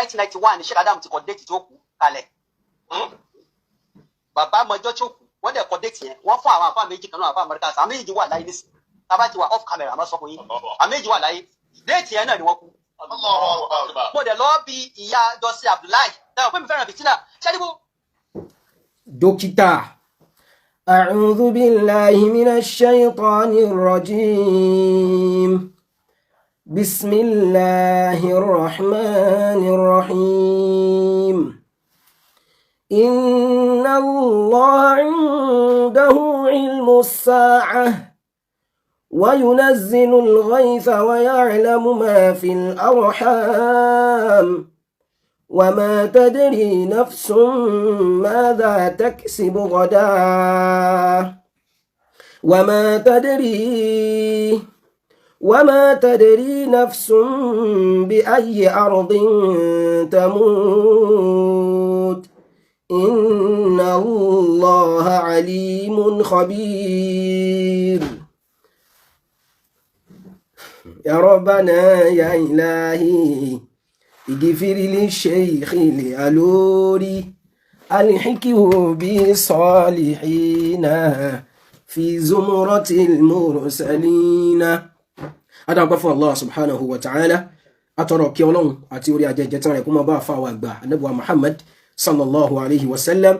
1991 ní Sheikh Adam ti kọ date tó kú kalẹ̀. Bàbá mọjọ́ tí ó kú, wọ́n dẹ̀ kọ date yẹn. Wọ́n fún àwọn àfáà méjì kan náà, àfáà Amẹ́ríkà. Àwọn méjì wà láyé nísìnyí. Tábà ti wà off camera, àmọ́ sọ fún yín, àwọn méjì wà láyé, date yẹn náà ni wọ́n kú. Mo dẹ̀ lọ bí ìyá Dọ́sí Abdullahi ẹ̀ pé mi fẹ́ràn fìtínà ṣẹ́ni. Dókítà. أعوذ بالله من الشيطان الرجيم. بسم الله الرحمن الرحيم. إن الله عنده علم الساعة وينزل الغيث ويعلم ما في الأرحام وما تدري نفس ماذا تكسب غدا وما تدري نفس بأي أرض تموت إن الله عليم خبير. يا ربنا يا إلهي اغفر للشيخ العلوري، الحقه بالصالحين في زمرة المرسلين. Adáwọ̀pẹ́ fún Allah subhanahu wa ta'ala. Atọrọ kí Ọlọ́run àti orí ajẹjẹ tán rẹ̀ kó máa bá àfáwà àgbà Ànábì wa Muhammad sallallahu alayhi wa sallam.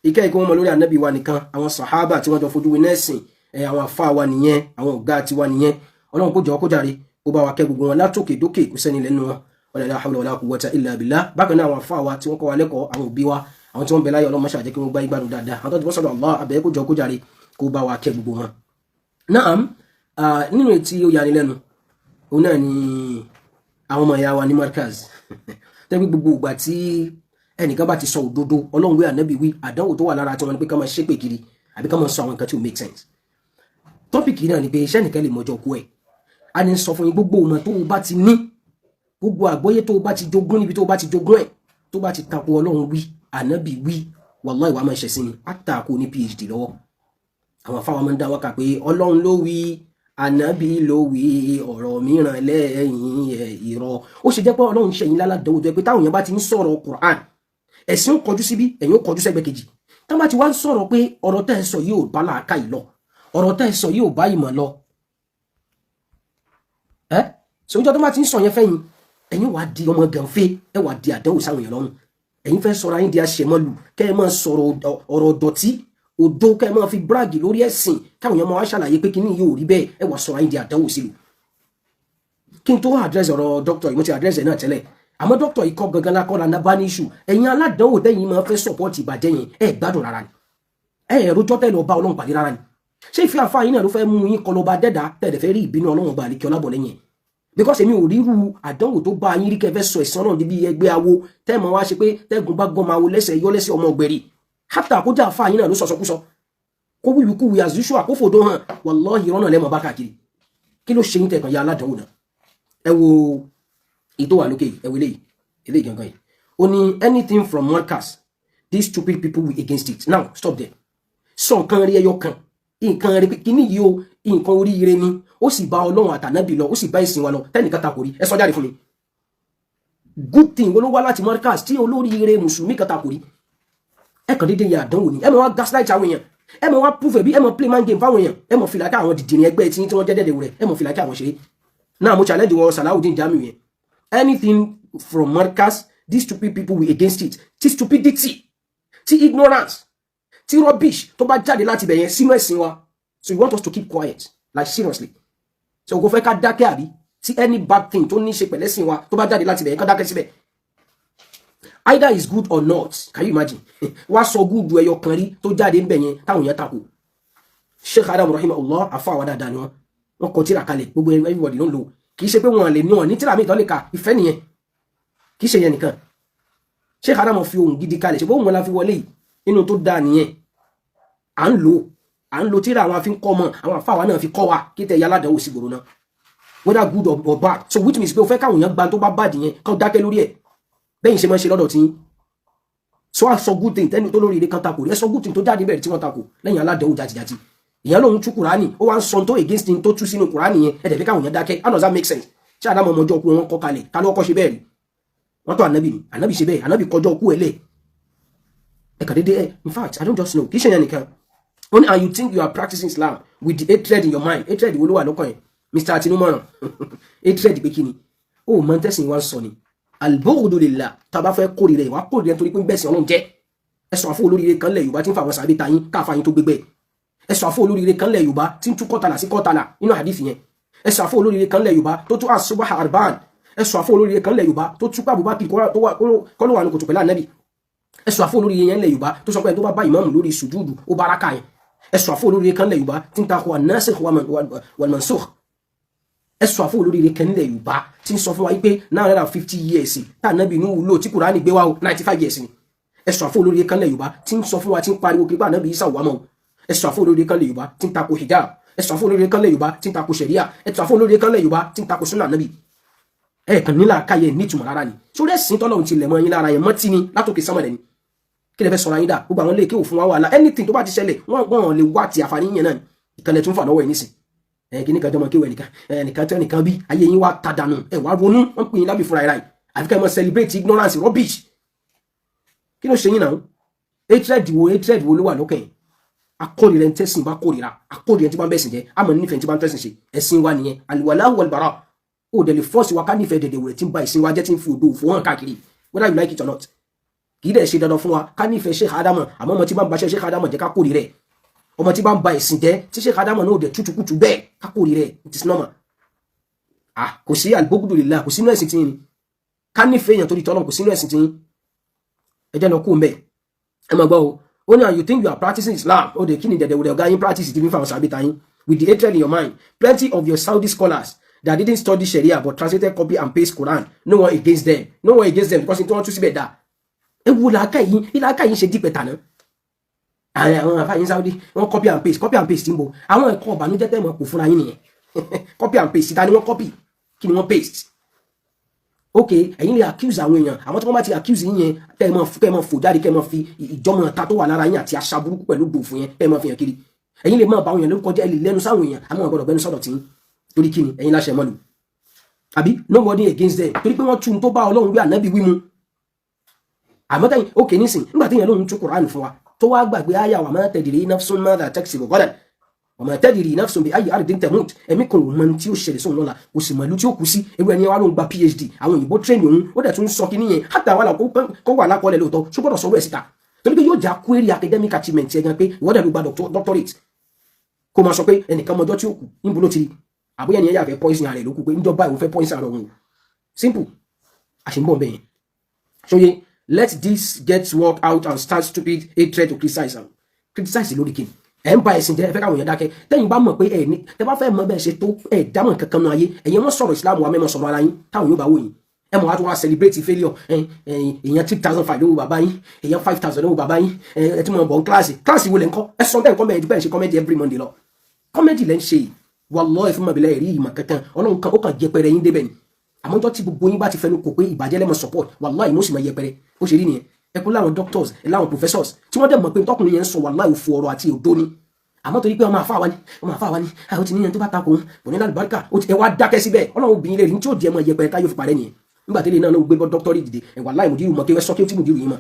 Ìkẹ́ ìkẹ́ wọn mọ lórí Ànábì wa nìkan, àwọn sàhábà tí wọ́n jọ fojú winẹ́sìn ẹ̀, àwọn àfáwà nìyẹn, àwọn ọ̀gá tiwa nìyẹn. Ọlọ́run kó jọ kó jàre, kó bá wa kẹ́ gbogbo wọn látòkè dókè, kó sẹ́ni lẹ́nu wọn. Wala la hawla wala quwwata illa billah. Bákan náà, àwọn àfáà wa tí wọ́n kọ́ wa lẹ́kọ̀ọ́, àwọn òbí wa, àwọn tí wọ́n bẹ láyé, Ọlọ́run máṣe àjẹ́ kí wọ́n gbá ìgbádùn dáadáa. Àwọn tó ti bọ́ sọ́dọ̀ Allah, abẹ́ kó jọ kó jàre, kó bá wa kẹ́ gbogbo wọn. Naam, nínú etí ó yani lẹ́nu, òun náà ni àwọn ọmọ ìyá wa ní Markaz tẹ́bí. Gbogbo ìgbà tí ẹnìkan bá ti sọ òdodo, Ọlọ́run wí, Ànábì wí, àdánwò tó wà lára tí wọ́n ní pé ká máa ṣépè kiri àbí ká máa sọ àwọn nǹkan tí ò make sense. Topic náà ni pé iṣẹ́ nìkan lè mọjọ́ kú ẹ̀. A ní sọ fún yín, gbogbo ọmọ tó o bá ti ní, gbogbo àgbọ́yé tó o bá ti jogún, níbi tó o bá ti jogún ẹ̀, tó bá ti tako Ọlọ́run wí, Ànábì wí, wàláhì, wàá máa ṣẹ̀sìn ni àtàkù ní PhD lọ́wọ́. Àwọn afáwọn máa ń dá wákà pé Ọlọ́run ló wí, Ànábì ló wí, ọ̀rọ̀ mìíràn lẹ́yìn ẹ̀ irọ́. Ó ṣe jẹ́ pé Ọlọ́run ṣẹ̀yìn lálàdánwò tó yẹ pé táwọn èèyàn bá ti ń sọ̀rọ̀ Quran, ẹ̀sìn ó kọjú síbí, ẹ̀yin ó kọjú sẹ́gbẹ́ kejì. Táwọn bá ti wá ń sọ̀rọ̀ pé ọ̀rọ̀ tẹ́ ẹ sọ yìí ò bá làákàyè lọ, ọ̀rọ̀ tẹ́ ẹ sọ yìí ò bá ìmọ̀ lọ, ẹ́ sọ́jọ́ tó bá ti ń sọ yẹn fẹ́yìn, ẹ̀yin wàá di ọmọ gànfẹ́, ẹ wàá di àdánwò sáwọn èèyàn lọ́rùn. Ẹ̀yin fẹ́ sọ̀rọ̀ ayé di aṣẹ̀mọ́lù, kẹ́ ẹ máa sọ̀rọ̀ ọ̀rọ̀ dọ̀tí òdo, kẹ́ ẹ máa fi brag lórí ẹ̀sìn, káwọn èèyàn máa wá ṣàlàyé pé kíní yóò rí bẹ́ẹ̀. Ẹ wàá sọ̀rọ̀ ayé di àdánwò sílùú. Kí n tó address ọ̀rọ̀ dókítà yìí, mo ti address ẹ̀ náà tẹ́lẹ̀, àmọ́ dókítà yìí kọ́ gangan lákọ́ la bá ní issue. Ẹ̀yin aládánwò tẹ́yìn máa fẹ́ support ìbàjẹ́ yẹn, ẹ̀ gbádùn rárá ni, ẹ̀ rojọ́ tẹ́lẹ̀ ọba Ọlọ́run pàdé rárá ni. Ṣé ìfẹ́ àfa yín náà ló fẹ́ mú yín kọlọba dẹ́dà tẹ̀lẹ̀ fẹ́ rí ìbínú Ọlọ́run ọba àlekí ọlábọ̀ lẹ́yìn? Because èmi ò ríru àdánwò tó bá yín rí kẹfẹ́ sọ ẹ̀sán náà níbi ẹgbẹ́ awo tẹ́ẹ̀mọ́ wá ṣe pé tẹ́gùn bá gbọ́n máa wo lẹ́sẹ̀ yọ lẹ́sẹ̀ ọmọ ọgbẹ̀rì hátà kójà àfa yín náà ló sọ̀sọ́kúsọ, kó wíwíkúwí as usual, kó fòdó hàn, wallahi, ìrọ́nà lẹ́mọ̀ bá káàkiri. Kí ló ṣe yín tẹ̀kàn ya aládánwò náà? Ẹ wo èyí tó wà lókè, ẹ wo eléyìí, eléyìí gangan yìí. Ó ní anything from Markaz, these stupid people will against it. Now stop there. Sọ nǹkan rí ẹyọ kan, nǹkan rí kíní yìí o, nǹkan oríire ni, ó sì bá Ọlọ́run àtànábì lọ, ó sì bá ìsìn wa lọ, tẹ́nìkan ta kò rí, ẹ sọ jáde fún mi. Good thing wo ló wá láti Markaz tí olóríire mùsùlùmí kan ta kò rí? Ẹ kàn déédéé yẹn, àdánwò ni. Ẹ mọ̀ wá gaslight àwọn èèyàn, ẹ mọ̀ wá proof ẹ̀ bí ẹ mọ̀ play mind game fáwọn èèyàn, ẹ mọ̀ fìlà ká àwọn dìdìrín ẹgbẹ́ tí wọ́n jẹ́ dẹ́dẹ̀ rẹ̀, ẹ mọ̀ fìlà ká àwọn ṣeré náà. Mo challenge wọn, Salawudeen Jamiu yẹn, anything from Markaz, these stupid people will against it. Tí stupidity, tí ignorance, tí rubbish tó bá jáde láti bẹ̀yẹn sínú ẹ̀sìn wa, so you want us to keep quiet? Like, seriously? So kò fẹ́ ká dákẹ́ àbí? Tí any bad thing tó ní ṣe pẹ̀lẹ́sìn wa tó bá jáde láti bẹ̀yẹn, ká dákẹ́ síbẹ̀, either is good or not? Can you imagine? Wá sọ good ẹyọ kan rí tó jáde ń bẹ̀ yẹn táwọn yẹn takò. Sheikh Adam rahimahullah, afa wa dáadáa ni wọn. Wọn kọ tírà kalẹ̀, gbogbo everybody ló ń lò. Kì í ṣe pé wọn lè ní wọn ní tírà míì tán lè ka ìfẹ́ nìyẹn. Kì í ṣe yẹn nìkan. Sheikh Adam fi ohun gidi kalẹ̀, ṣe bó wọn la fi wọlé yìí nínú tó dáa nìyẹn. À ń lo tírà àwọn afi ń kọ́ mọ́, àwọn àfa wa náà fi kọ́ wa kí tẹ yálà dánwò sí gbòòrò náà, whether good or bad. So which means pé o fẹ́ káwọn èèyàn gba tó bá bad yẹn, káwọn dákẹ́ lórí ẹ̀ bẹ́yìn ṣe máa ń ṣe lọ́dọ̀ tí. So a sọ good thing tẹ́ni tó lórí ilé kan takò rí, ẹ sọ good thing tó jáde bẹ̀rẹ̀ tí wọ́n takò lẹ́yìn aládánwò jàtìjàtì. Ìyẹn lòun tú Kùránì, ó wá ń sọ tó against tó tú sínú Kùránì yẹn, ẹ dẹ̀ fẹ́ káwọn èèyàn dákẹ́. How does that make sense? Ṣé àdámọ̀ ọmọjọ́ kú wọn kọ́ kalẹ̀ ká ló kọ́ ṣe bẹ́ẹ̀ rí? Wọ́n tó ànábì ni, ànábì ṣe bẹ́ẹ̀, ànábì kọjọ́ kú ẹ̀ lẹ̀. Ẹ kà déédéé ẹ. In fact, I don't just know. Kì í ṣe yẹn nìkan. Ó ní, "And you think you are practicing Islam with the hatred in your mind." Hatred wo ló wà lọ́kàn yẹn, Mr. Atinúmọ̀ràn? Hatred pé kí ni? Ó mọ tẹ́sìn wa ń sọ ni. Al-bughdu lillah. Tá a bá fẹ́ kórìíra, ìwà kórìíra nítorí pé ń bẹ̀sìn Ọlọ́run jẹ́. Ẹ sọ àfọ olóríire kan lẹ̀ Yorùbá tí ń fa àwọn sàbí tayín káfa yín tó gbégbé. Ẹ sọ àfọ olóríire kan lẹ̀ Yorùbá tí ń tú kọ́tàlà sí kọ́tàlà nínú hadith yẹn. Ẹ sọ àfọ olóríire kan lẹ̀ Yorùbá tó tú asubaha arban. Ẹ sọ àfọ olóríire kan lẹ̀ Yorùbá tó tú pàbùbá kì kọ́ ló wà ní kòtò pẹ̀lú Ànábì. Ẹ sọ àfọ olóríire yẹn lẹ̀ Yorùbá tó sọ pé ẹni tó bá bá ìmáàmù lórí sùjúdù, ó bá rákà yẹn. Ẹ sọ àfọ olóríire kan lẹ̀ Yorùbá tí ń takò an-nasikh wal-mansukh. Ẹ sọ àfọ olóríire kan nílẹ̀ Yorùbá tí ń sọ fún wa pé 950 years tá Ànábì inú wúlò tí Kùránì gbé wá o, 95 years ni. Ẹ sọ àfọ olóríire kan lẹ̀ Yorùbá tí ń sọ fún wa, tí ń pariwo kiri pé Ànábì Ìsá wà mọ́ o. Ẹ sọ àfọ olóríire kan lẹ̀ Yorùbá tí ń takò hijab. Ẹ sọ àfọ olóríire kan lẹ̀ Yorùbá tí ń takò ṣẹ̀ríà. Ẹ sọ àfọ olóríire kan lẹ̀ Yorùbá tí ń takò súnà Ànábì. Ẹ kàn nílà káyẹ nítumọ̀ rárá ni. Sórí ẹ̀sìn tọ́lọ́run ti lẹ̀ mọ́ yín lára yẹn mọ́tí ni látòkè sánmọ̀lẹ̀ ni. Kí lè fẹ́ sọ̀rọ̀ ayín dà? Gbogbo àwọn ilé òfin wa wà lá. Anything tó bá ti ṣẹlẹ̀, wọ́n lè wá ti àǹfààní yẹn náà. Ìkànnì tún fà lọ́wọ́ ẹ̀ nísìn. Ẹ kí ní kan jọmọ kéwẹ̀ nìkan ẹ nìkan tẹ́ nìkan bí ayé yín wá ta dànù. Ẹ wá ronú, wọ́n pè yín lábì fúnra ẹ̀ ráì. Àfi ká ẹ mọ celebrate ignorance, rubbish. Kí ló ṣe yín náà? Hatred wo, hatred wo ló wà lọ́kàn yẹn? Akórira ẹni tẹ́sìn bá kórira, akórira ẹni tí bá ń bẹ̀sìn jẹ́, àmọ́ nífẹ̀ẹ́ tí bá ń tẹ́sìn ṣe. Ẹ̀sìn wa nìyẹn, al-walā'u wal-barā'. Ó dẹ̀ lè force wa ká nífẹ̀ẹ́ dẹ̀dẹ̀ wẹ̀rẹ̀ tí ń ba ìsìn wa jẹ́, tí ń fi òdo òfò hàn káàkiri, whether you like it or not. Kì í dẹ̀ ṣe dandan fún wa ká nífẹ̀ẹ́ Sheikh Adamu, àmọ́ ọmọ tí bá ń baṣẹ́ Sheikh Adamu jẹ́, ká kórìíra ẹ̀. Ọmọ tí bá ń ba ẹ̀sìn jẹ́, tí Sheikh Adamu náà dẹ̀ tútukùtù bẹ́ẹ̀, ká kórìíra ẹ̀. It is normal. Ah, kò sí al-bughdu lillah, kò sínú ẹ̀sìn tí yín ni. Ká nífẹ̀ẹ́ èèyàn torí tọ́lọ́, kò sínú ẹ̀sìn tí yín. Ẹ jẹ́ lọ kú mbẹ́. Ẹ máa gbọ́ o. Ó ní, "And you think you are practicing Islam." Ó dé, kí ni dẹ̀dẹ̀ wẹ̀rẹ̀ ọ̀gá yín practice tí fi ń fa àwọn sàbí ta yín? "With the hatred in your mind. Plenty of your Saudi scholars that didn't study Sharia but translated copy and paste Quran. No one against them." No one against them because tí wọ́n tún síbẹ̀ dá. Ẹ wo làákà yín bí làákà yín ṣe dípẹ̀ tàná. Àwọn àfáàyín Saudi, wọ́n copy and paste, copy and paste ń bo àwọn ẹ̀kọ́ ọ̀bànújẹ́ tẹ̀ mọ́ kò fúnra yín nìyẹn. Copy and paste, ta ni wọ́n copy? Kí ni wọ́n paste? Ok, ẹ̀yin lè accuse àwọn èèyàn. Àwọn tí wọ́n bá ti accuse yín yẹn, kẹ́ ẹ mọ́ fò jáde, kẹ́ ẹ mọ́ fi ìjọmọ̀ ta tó wà lára yín àti àṣà burúkú pẹ̀lú gbòòfò yẹn, kẹ́ ẹ mọ́ fi hàn kiri. Ẹ̀yin lè máa bá àwọn èèyàn lórúkọ jẹ́, ẹ lè lẹ́nu sáwọn èèyàn, àmọ́ ọ̀gbọ́dọ̀ gbẹnu sọ̀dọ̀ tí yín. Torí kí ni? Ẹ̀yin láṣẹ mọ́lù àbí? Nobody against them torí pé wọ́n tún tó bá Ọlọ́run wí, Ànábì wí mu. Àmọ́ tẹ́yìn, ok, nísìn nígbà tí èèyàn lóhun tún Kùránì fún wa, tó wá gbàgbé àyà wa ma tadri nafsun madha taksibu ghadan wa ma tadri nafsun bi ayyi ardin tamut. Ẹ̀mí kan ò mọ tí ó ṣẹlẹ̀ sóun lọ́la, kò sì mọ ìlú tí ó kú sí. Irú ẹni wa ló ń gba PhD, àwọn òyìnbó train òun, ó dẹ̀ tún sọ kíní yẹn hátà wà kó wà lákọọ́lẹ̀ lóòótọ́, ṣó gbọ́dọ̀ sọ̀rọ̀ ẹ̀ síta? Torí pé yóò já query academic achievement ẹ̀ gan pé ìwọ́dẹ̀ ló gba doctorate, kó máa sọ pé ẹnìkan mọjọ́ tí ó kù. Níbo ló ti rí? Àbóyá ẹni yẹn yà fẹ́ poison ara ẹ̀ ló kú pé níjọba ìwọ fẹ́ poison ara òun. Simple, àṣìǹbọ̀ bẹ́ẹ̀ yẹn ṣóye. Let this get work out and start stupid hatred to criticize am. Criticize lórí kí ẹ ń ba ẹ̀sìn jẹ́? Ẹ fẹ́ káwọn èèyàn dákẹ́. Tẹ́yìn bá mọ̀ pé ẹ ní, tẹ́ bá fẹ́ mọ̀ bẹ́ẹ̀ ṣe tó, ẹ dámọ̀ kankan náà ayé ẹ̀yin mọ̀ sọ̀rọ̀ Islam wa, mẹ́mọ̀ sọ̀rọ̀ ara yín táwọn yóò bá wò yín. Ẹ mọ̀ wá tó wá celebrate failure. Ẹ èèyàn 3,500 lówó bàbá yín, èèyàn 5,000 lówó bàbá yín. Ẹ tí mo bọ̀ ń kíláàsì, kíláàsì wo lẹ̀ ń kọ́? Ẹ sọ bẹ́ẹ̀ nǹkan bẹ́ẹ̀ ju bẹ́ẹ̀ ṣe comedy every Monday lọ. Comedy lẹ́ ń ṣe yìí, wallahi, fún mọ̀bílẹ̀ ẹ̀rí ìmọ̀ kankan. Ọlọ́run kan ó kàn jẹpẹrẹ yín débẹ̀ ni. Àmọ́ tó tí gbogbo yín bá ti fẹnu kò pé ìbàjẹ́ lẹ́mọ̀ support, wallahi, inú sì máa yẹpẹrẹ. Ó ṣe rí nìyẹn. Ẹ kú láwọn doctors, ẹ láwọn professors tí wọ́n dẹ̀ mọ̀ pé tọkùnrin yẹn ń sọ, wallahi, òfò ọ̀rọ̀ àti òdo ni. Àmọ́ torí pé ọmọ àfa wa ni, ọmọ àfa wa ni, àwọn ti níyẹn tó bá takò òun kò ní lálùbáríkà. Ó ti ẹ wá dákẹ́ síbẹ̀. Ọlọ́run obìnrin lè rí tí ó di ẹ mọ̀ yẹpẹrẹ táyọ̀ fi parẹ́ nìyẹn. Nígbà tí ilé náà ló gbé bọ́ doctorate dìde ẹ, wallahi, mùdírù mọ̀ kéwẹ́. Sọ kéwú tí mùdírù yìí mọ̀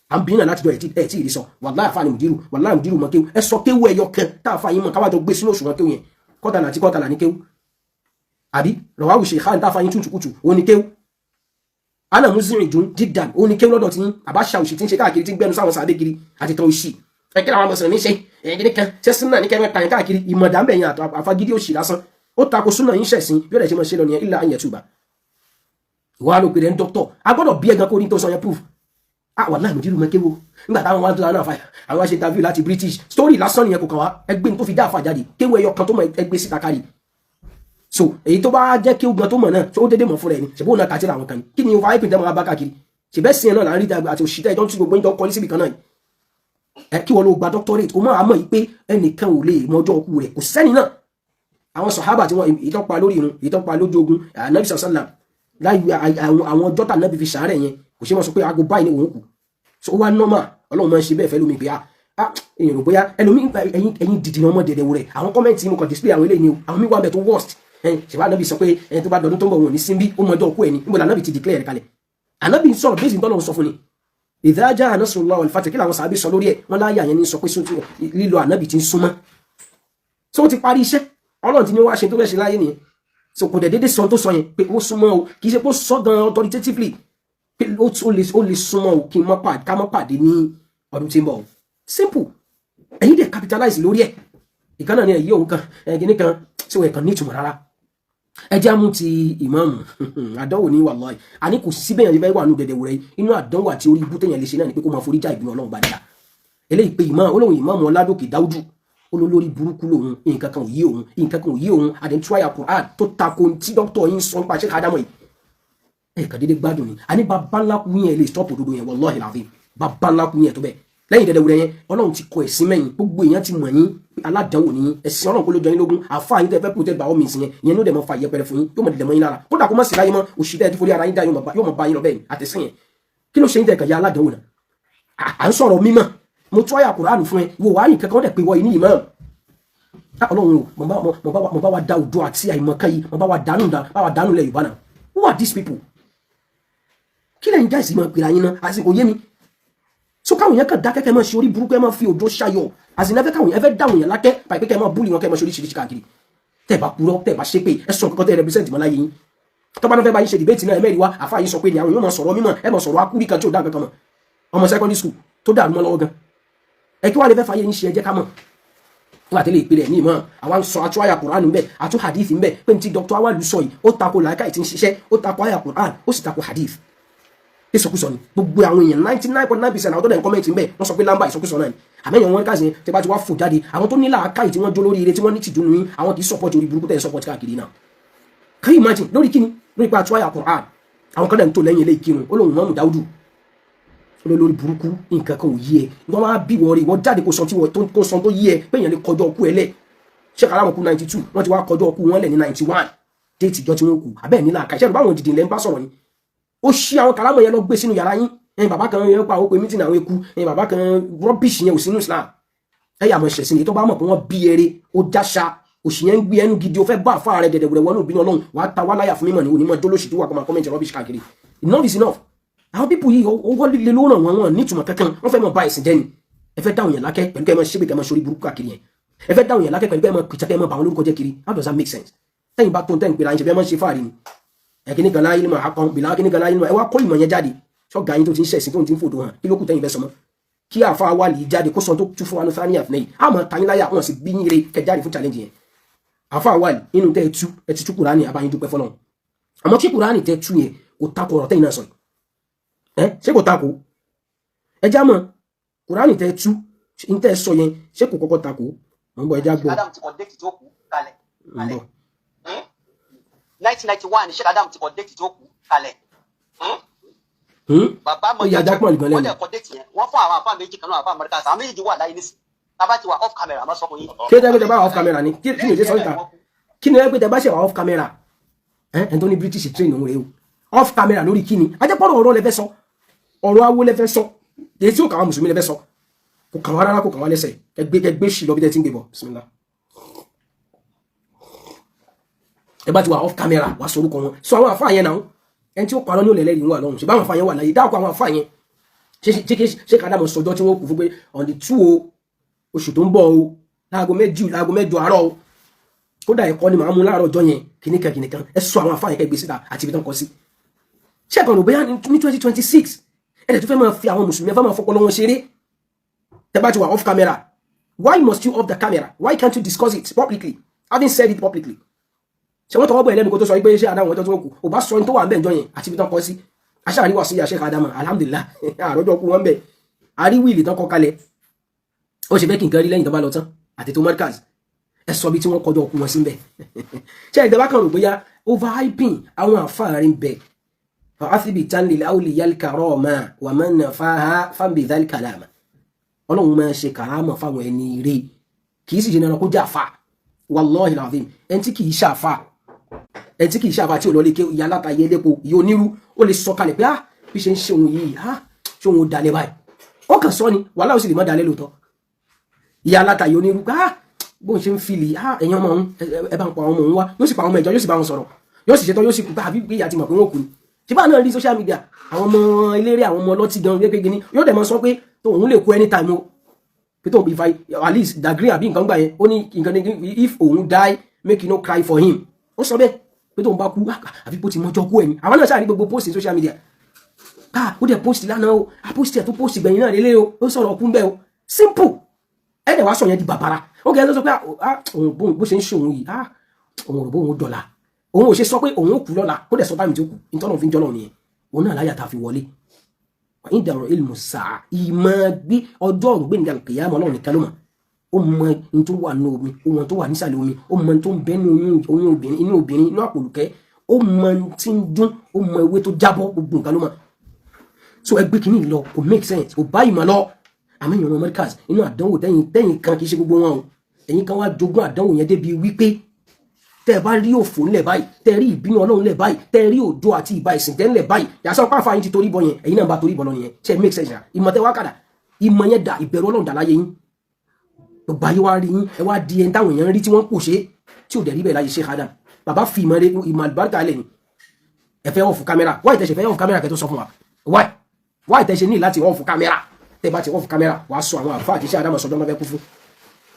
à ń bí náà láti jọ ẹ̀ tí ì rí sọ. Wallahi, àfa ni mùdírù, wallahi, mùdírù mọ̀ kéwú. Ẹ sọ kéwú ẹyọ kan tá àfa yín mọ̀, káwájọ gbé sínú òṣùwọ̀n kéwú yẹn. Kọ́tàlá àti kọ́tàlá ní kéwú àbí rọ̀wáwù ṣe ìhàn tá àfa yín tútùkùtù òun ní kéwú. Ana muslim jun dídàn òun ní kéwú lọ́dọ̀ tí àbáṣà òṣì tí ń ṣe káàkiri, tí ń gbẹnu sáwọn sàbẹ̀ kiri àti tán òṣì. Ẹ kí làwọn mùsùlùmí ṣe ẹ̀ẹ́dẹ́gbẹ́ kan ṣé súnà ní kẹrin pààyàn káàkiri ìmọ̀dà ń bẹ̀yìn àtọ àfagídí òṣì lásán. Ó tako súnà yín ṣẹ̀sìn bí ó dẹ̀ ṣe mọ̀ ṣe lọ nìyẹn ilà àyẹ̀tùbà. Ìwà ló pèrè ń dọ́kítọ̀, a gbọ́dọ̀ bí ẹ̀gán kó ní tó sọ yẹn proof. Ah, wallahi, mùdírù mọ́ kéwo. Nígbà táwọn wá tó náà fà, àwọn ṣe interview láti British, story lásán nìyẹn, kò kàn wá. Ẹgbẹ́ tó fi dá àfà jáde, kéwo ẹyọ kan tó mọ ẹgbẹ́ síta kárí. So èyí tó bá jẹ́ kéwo gan tó mọ̀ náà, tó dédé mọ̀ fúnra ẹ̀ ni. Ṣèbó náà kàtí àwọn kan ni? Kí ni over hyping tẹ́ mọ́ bá káàkiri? Ṣèbẹ́ sí ẹ̀ náà là ń rí àti òṣìṣẹ́ ìjọ tí gbogbo ń jọ kọ́lé síbi kan náà. Ẹ kí wọ́n ló gba doctorate, o máa mọ̀ yìí pé ẹnìkan ò lè mọjọ́ ọkù rẹ̀, kò sẹ́ni náà. Àwọn sàhábà tí wọ́n ìtọ́pa lórí irun, ìtọ́pa lójú ogun, Ànábì sàlám láyé àwọn ọjọ́ tà Nábì fi sàárẹ̀ yẹn, kò ṣe mọ́ sọ pé aago báyìí ni òun kù. So ó wá normal, Ọlọ́run máa ń ṣe bẹ́ẹ̀ fẹ́ lómi pé ah, èèyàn rò bóyá ẹlòmí. Ẹ̀yin dìdì ọmọ dẹ̀dẹ̀ wò rẹ̀. Àwọn comment mo kàn display àwọn eléyìí ni o. Àwọn míì wà bẹ̀ tó worst. Ṣèwà Nábì sọ pé ẹni tó bá dọdún tó ń bọ̀, wọn ò ní síbí, ó mọ ọjọ́ òkú ẹ̀ ni. Níbo la Nábì ti declare rẹ̀ kalẹ̀? Ànábì ń sọ̀rọ̀ bẹ́ẹ̀ sì ń tọ́lọ̀ sọ fún ni. Idha jaa nasrullahi wal fath, kí làwọn sàábì sọ lórí ẹ̀? Wọ́n láyà yẹn ní sọ pé lílọ ànábì ti ń súnmọ́. So ó ti parí iṣẹ́ Ọlọ́run ti ní wá ṣe tó fẹ́ ṣe láyé nìyẹn. So kò dẹ̀ dédé sọ tó sọ yẹn pé ó súnmọ́ o. Kì í ṣe pé ó sọ gan authoritatively pé ó lè súnmọ́ o, kí n mọ́ pàdé, ká mọ́ pàdé ní ọdún tí ń bọ̀ o. Simple. Ẹ̀yin dẹ̀ capitalize lórí ẹ̀. Ìkan náà ni ẹ̀yí òun kan ẹ̀gìnní kan tí wọ́n kàn ní ìtumọ̀ rárá. Ẹ jẹ́ àmú ti ìmáàmù. Àdánwò ní wàláhì. Àní kò sí bẹ́yàn ní bẹ́ẹ̀ wà nù dẹ̀dẹ̀ wúrẹ́. Inú àdánwò àti orí ibú téèyàn lè ṣe náà ni pé kó máa forí já ìbínú Ọlọ́run gbàdúrà. Eléyìí pé ìmáàmù olóhùn, ìmáàmù Ọládòkè Dáúdù, olólórí burúkú lòun, nǹkan kan ò yé òun, nǹkan kan ò yé òun. Àdéhùn àyà Quran tó tako tí dókítà yín sọ nípa ṣé kádámọ̀ yìí, ẹ kàn déédéé gbádùn ni. Àní bàbá ńlá kú yẹn lè stop òdodo yẹn. Wallahi alazim, bàbá ńlá kú yẹn tó bẹ́ẹ̀ lẹ́yìn dẹ́dẹ́ wúrẹ́ yẹn. Ọlọ́run ti kọ ẹ̀sìn mẹ́yìn. Gbogbo èèyàn ti mọ̀ yín pé aládàáwò ní ẹ̀sìn. Ọlọ́run kó ló jọ yín lógún. Àfa yín tẹ́ fẹ́ protect by all means yẹn, ìyẹn ló dẹ̀ mọ́ fa ìyẹpẹrẹ fún yín, yóò mọ̀ dẹ̀dẹ̀ mọ́ yín lára. Kódà kó má sì láyé mọ́, òṣì tẹ́ ẹ ti forí ara yín dá yóò mọ̀ bá yín lọ bẹ́ẹ̀ ni àtẹ̀sìn yẹn. Kí ló ṣe yín tẹ́ kàn ya aládàáwò náà? À ń sọ̀rọ̀ mímọ̀, mo tú àyà Kùránì fún ẹ, ìwọ wàá nìkan kan dẹ̀ pé wọ yìí ní ìmáàmù. Ọlọ́run o, mo bá wa da òdo àti àìmọ̀kan yìí, mo bá wa dànù, bá wa dànù lẹ̀ Yorùbá náà. Who are these people? Kí lẹ́yìn jáìsì máa pèrè àyín náà? Àsìkò yé mi. So káwọn yẹn kàn dákẹ́, kẹ́ máa ṣe orí burúkú, ẹ máa fi òdo ṣayọ̀. Àsìkò ẹ fẹ́ káwọn yẹn fẹ́ dáwọn yẹn lákẹ́ báyìí pé kẹ́ máa bully wọn, kẹ́ máa ṣe oríṣiríṣi káàkiri. Tẹ́ ẹ bá purọ́, tẹ́ ẹ bá ṣépè, ẹ sọ nǹkan tẹ́ ẹ represent mọ́ láyé yín. Tọ́ba náà fẹ́ bá yín ṣe debate náà, ẹ mẹ́rin wá. Àfa yín sọ pé ní àwọn yóò máa sọ̀rọ̀ mímọ̀, ẹ máa sọ̀rọ̀ akúrí kan tí ò dá nǹkan kan mọ̀, ọmọ secondary school tó dàrú mọ́ lọ́wọ́ gan. Ẹ kí wàá lè fẹ́ fàyè yín ṣe? Ẹ jẹ́ ká mọ̀ nígbà tẹ́lẹ̀ ìpìlẹ̀ ní ìmọ̀ àwa ń sọ àtú àyà Quran ń bẹ, àtú hadith ń bẹ, pé ní ti Dr. Awalu sọ yìí, ó tako làákàyè tí ń ṣiṣẹ́, ó tako àyà Quran, ó sì tako hadith. Ìsọkúsọ ni gbogbo àwọn èèyàn. 99.9% àwọn tó dẹ̀ ń comment ń bẹ̀, wọ́n sọ pé lámbà ìsọkúsọ náà ni. Àmẹ́yàn wọn káàsì tí bá ti wá fò jáde, àwọn tó ní làákàyè tí wọ́n jó lórí ire, tí wọ́n ní tìjú ní, àwọn kì í support orí burúkú tẹ̀ ń support káàkiri náà. Can you imagine? Lórí kíni? Lórí pé àtú àyà Quran. Àwọn kan dẹ̀ ń tò lẹ́yìn ilé ìkírun. Ó lóun mọ́mù Dáúdù olórí burúkú, nǹkan kan ò yí ẹ. Wọ́n máa bí wọ́n rí wọ́n jáde kó sọ tí wọ́n kó sọ tó yí ẹ pé èèyàn lè kọjọ́ ọkú ẹ lẹ̀. Ṣé kàlámù kú 92, wọ́n ti wá kọjọ́ ọkú wọn lẹ̀ ní 91, date ìjọ tí wọ́n kú. Abẹ́ẹ̀ nílà àkàṣẹ́ báwọn dìdì lẹ́ ń bá sọ̀rọ̀ ni. Ó ṣí àwọn kàlámù yẹn lọ gbé sínú yàrá yín. Ẹ̀yin bàbá kan yẹn pa ó pé meeting àwọn eku. Ẹ̀yin bàbá kan, rubbish yẹn ò sínú Islam. Ẹ yà mọ̀ ṣẹ̀sìn ni. Tó bá mọ̀ pé wọ́n bí eré ó jáṣa, òṣì yẹn ń gbé ẹnu gidi, ó fẹ́ bá àfa rẹ̀ dẹ̀dẹ̀ wẹ̀rẹ̀ wọnú ìbínú Ọlọ́run, wàá ta wá láyà fún mímọ̀ ní onímọ̀ jólóṣì tó wà kó máa comment rubbish káàkiri. Enough is enough. Àwọn people yìí, owó líle ló ràn wọ́n, wọn nítumọ̀ kankan. Wọ́n fẹ́ mọ̀ bá ẹ̀sìn jẹ́ ni. Ẹ fẹ́ dáhùn yẹn lákẹ́ pẹ̀lú kẹ́ ẹ máa ṣépè, kẹ́ ẹ máa ṣorí burúkú káàkiri yẹn. Ẹ fẹ́ dáhùn yẹn lákẹ́ pẹ̀lú kẹ́ ẹ máa pìtà, kẹ́ ẹ máa bà wọn lórúkọ jẹ́ kiri. How does that make sense? Tẹ́yìn bá tó ń tẹ́ ń pera ẹ̀ ṣe fẹ́ máa ṣe fáàrí ni. Ẹ̀kíní kan láyé máa kan bìlà kíní kan láyé ẹ wá kó ìmọ̀ yẹn jáde. Ṣọ́gà yín tó ti ń ṣẹ̀sìn, tó ti ń fòdò hàn, kí ló kù tẹ́yìn fẹ́ sọmọ́? Kí àfa wa lè jáde kó sọ tó tú fún wa ní sáníyà fún yìí, àmọ́ tayín láyà wọn sì bí yín re kẹ jáde fún challenge yẹn. Àfa wa lè nínú tẹ́ ẹ tú, ẹ ti tú Kùránì, àbáyín dúpẹ́ fọlọ́run. Àmọ́ kí Kùránì tẹ́ tú yẹn kò takò ọ̀rọ̀ tẹ́yìn náà sọ yìí, ẹ ṣé kò takò? Ẹ já mọ̀ Kùránì tẹ́ tú ń tẹ́ sọ yẹn, ṣé kò kọ́kọ́ takò? Mọ̀ ń bọ̀, ẹ já gbọ́. Adam ti kọ date tó kú kalẹ̀. Ń bọ̀. 1991 Sheikh Adam ti kọ date tó kú kalẹ̀. Bàbá Ó yà Jákèmọ̀ gan wọ́n lẹ́nu. dẹ̀ kọ date yẹn, wọ́n fún àwọn àfa méjì kan náà, àfa Amẹ́ríkà, àwọn méjì wà láyé nísìn. Tábà ti wà off camera, àmọ́ sọ fún yín. Kí ló dé pé tẹ bá wà off camera ni? Kí ni o ṣe sọ níta? Kí ni ẹ pé tẹ bá ṣe wà off camera? Ẹ ẹ tó ní British train òun rèé o. Off camera lórí kí ni? Ajẹ́pọ̀rọ̀ ọ̀rọ̀ lẹ fẹ́ sọ, ọ̀rọ̀ awo lẹ fẹ́ sọ, èyí tí ó kà wá mùsùlùmí lẹ fẹ́ sọ, kò kàn wá rárá, kò kàn wá lẹ́sẹ̀. Kẹgbẹ́ kẹgbẹ́ sí lọ bí tẹ́ ti ń gbé bọ̀. Bismillah. Ẹ bá ti wà off camera, wà sọ orúkọ wọn, sọ àwọn àfáà yẹn náà. Ẹni tí ó parọ́ ní òlẹ̀lẹ́rìí wà lọ́rùn. Ṣùgbọ́n àwọn àfáà yẹn wà láyé, dáàkọ àwọn àfáà yẹn. Ṣé ṣé kàdámọ̀ sọjọ́ tí wọ́n kú fún pé on the 2 o, oṣù tó ń bọ̀ o, láago 2, láago 8 àárọ̀ o, kódà ẹ̀kọ́ ni màá mú láàárọ̀ ọjọ́ yẹn, kìnnìkan kìnnìkan. Ẹ sọ àwọn àfáà yẹn, kẹ́ gbé síta àti ibi tán kọ sí. Ṣé ẹ̀kan rò bóyá ní 2026, ẹ̀ dẹ̀ tó fẹ́ máa fi àwọn mùsùlùmí, ẹ fẹ́ máa fọpọlọ wọn ṣeré? Tẹ́ bá ti wà off camera, why must you off the camera? Why can't you discuss it publicly, having said it publicly? Ṣé wọ́n tọwọ́ bọ̀ ẹlẹ́nu kó tó sọ pé ṣé àdáwọn ọjọ́ tó kù ò bá sọ ní tó wà ń bẹ̀ ǹjọ́ yẹn àti ibi tán kọ sí? Aṣáàrí wà sí àṣẹ kàdámà, alhamdulillah, àròjọ kú wọn bẹ̀, àrí will tán kọ kalẹ̀. Ó ṣe fẹ́ kí nǹkan rí lẹ́yìn tó bá lọ tán àti tó Markaz. Ẹ sọ bí tí wọ́n kọjọ kú wọn sí ń bẹ̀. Ṣé ìjọba kan rò bóyá overhyping àwọn àfáàrí ń bẹ̀? Fa'athbitan lil awliya al karama wa man nafaha fanbidhal kalama. Ọlọ́run máa ń ṣe kàrámọ̀ fáwọn ẹni ire, kì í sì ṣe dandan kó jẹ́ àfà. Wallahi alazim, ẹni tí kì í ṣàfà, ẹni tí kì í ṣàfà, tí ò lọ lè ké, ìyá aláta, ìyá elépo, ìyá onírú, ó lè sọ kalẹ̀ pé ah, bí ṣe ń ṣe òun yìí, ah, ṣé òun ò dalẹ̀ báyìí? Ó kàn sọ ni, wàhálà, ó sì lè má dalẹ̀ lóòótọ́. Ìyá aláta, ìyá onírú pé ah, bóun ṣe ń fìlì ah, ẹ̀yin ọmọ òun, ẹ bá ń pa àwọn ọmọ òun wá. Yóò sì pa àwọn ọmọ ìjọ, yóò sì bá wọn sọ̀rọ̀, yóò sì ṣetán, yóò sì kú pé àbí ìyá ti mọ̀ pé wọ́n kú ni. Ṣé bá náà rí social media, àwọn ọmọ eléré, àwọn ọmọ ọlọ́tí gan wípé gini yóò dẹ̀ mọ́ sọ pé tóun lè kú anytime o, pé tóun if I at least degree àbí nǹkan gbà yẹn, ó ní nǹkan ní if òun die, make you no cry for him. Ó sọ bẹ́ẹ̀ pé tóun bá kú, àbí bó ti mọjọ́ kú ẹ̀ ní. Àwọn náà ṣáà rí gbogbo post ní social media. Ah, ó dẹ̀ post lánàá o, a post ẹ̀ tó post gbẹ̀yìn náà lélẹ́ o, ó sọ̀rọ̀ ọkùn bẹ́ẹ̀ o. Simple. Ẹ̀ dẹ̀ wá sọ yẹn di bàbàrà. Ó kẹ́ ẹ sọ pé òun bó ṣe ń ṣe òun yìí, ah, òun rò bó òun dọ̀la, òun ò ṣe sọ pé òun ò kú lọ́la, kó dẹ̀ sọ táìmù tí ó kù. Nítorí òun fi ń jọ́ náà nìyẹn. Òun náà láyà tá a fi wọlé ìdàrọ̀ ilmu sáà, ìmọ̀ gbé ọjọ́ ògbéǹda kìyàmọ́, Ọlọ́run nìkan ló mọ̀. Ó mọ ní tó wà ní omi, ó mọ tó wà nísàlẹ̀ omi, ó mọ tó ń bẹ ní oyún obìnrin, inú obìnrin, inú àpòlùkẹ́, ó mọ tí ń dún, ó mọ ewé tó jábọ́, gbogbo nǹkan ló mọ̀. So ẹgbẹ́ kìíní lọ kò make sense, kò bá ìmọ̀ lọ. Àmọ́ èèyàn ọmọ Americas inú àdánwò tẹ́yìn kan, kì í ṣe gbogbo wọn o, ẹ̀yin kan wá jogún àdánwò yẹn débi wípé tẹ́ ẹ bá rí òfò ńlẹ̀ báyìí, tẹ́ ẹ rí ìbínú Ọlọ́run ńlẹ̀ báyìí, tẹ́ ẹ rí òjò àti ìbá ìsìn tẹ́ ńlẹ̀ báyìí, yàtọ̀ pàfà yín ti torí bọ yẹn, ẹ̀yin náà bá torí bọ lọ nìyẹn. Ṣe make sense? Ìmọ̀ tẹ́ wá kàdà, ìmọ̀ yẹn dà, ìbẹ̀rù Ọlọ́run dà láyé yín. Gbogbo ayé wa rí yín, ẹ wá di ẹni táwọn èèyàn rí tí wọ́n ń pòṣe, tí ò dẹ̀ rí bẹ́ẹ̀ láyé Sheikh Adam. Bàbá fi ìmọ̀ ìmọ̀ àlùbáríkà lẹ̀ ni. Ẹ fẹ́ off camera, wáyé tẹ̀ ṣe fẹ́ off camera kẹ́ tó sọ fún wa? Wáyé, wáyé tẹ̀ ṣe ní láti off camera? Tẹ́ bá ti off camera, wàá sọ àwọn àfáà àti Sheikh Adam sọjọ́ náà fẹ́ kú fún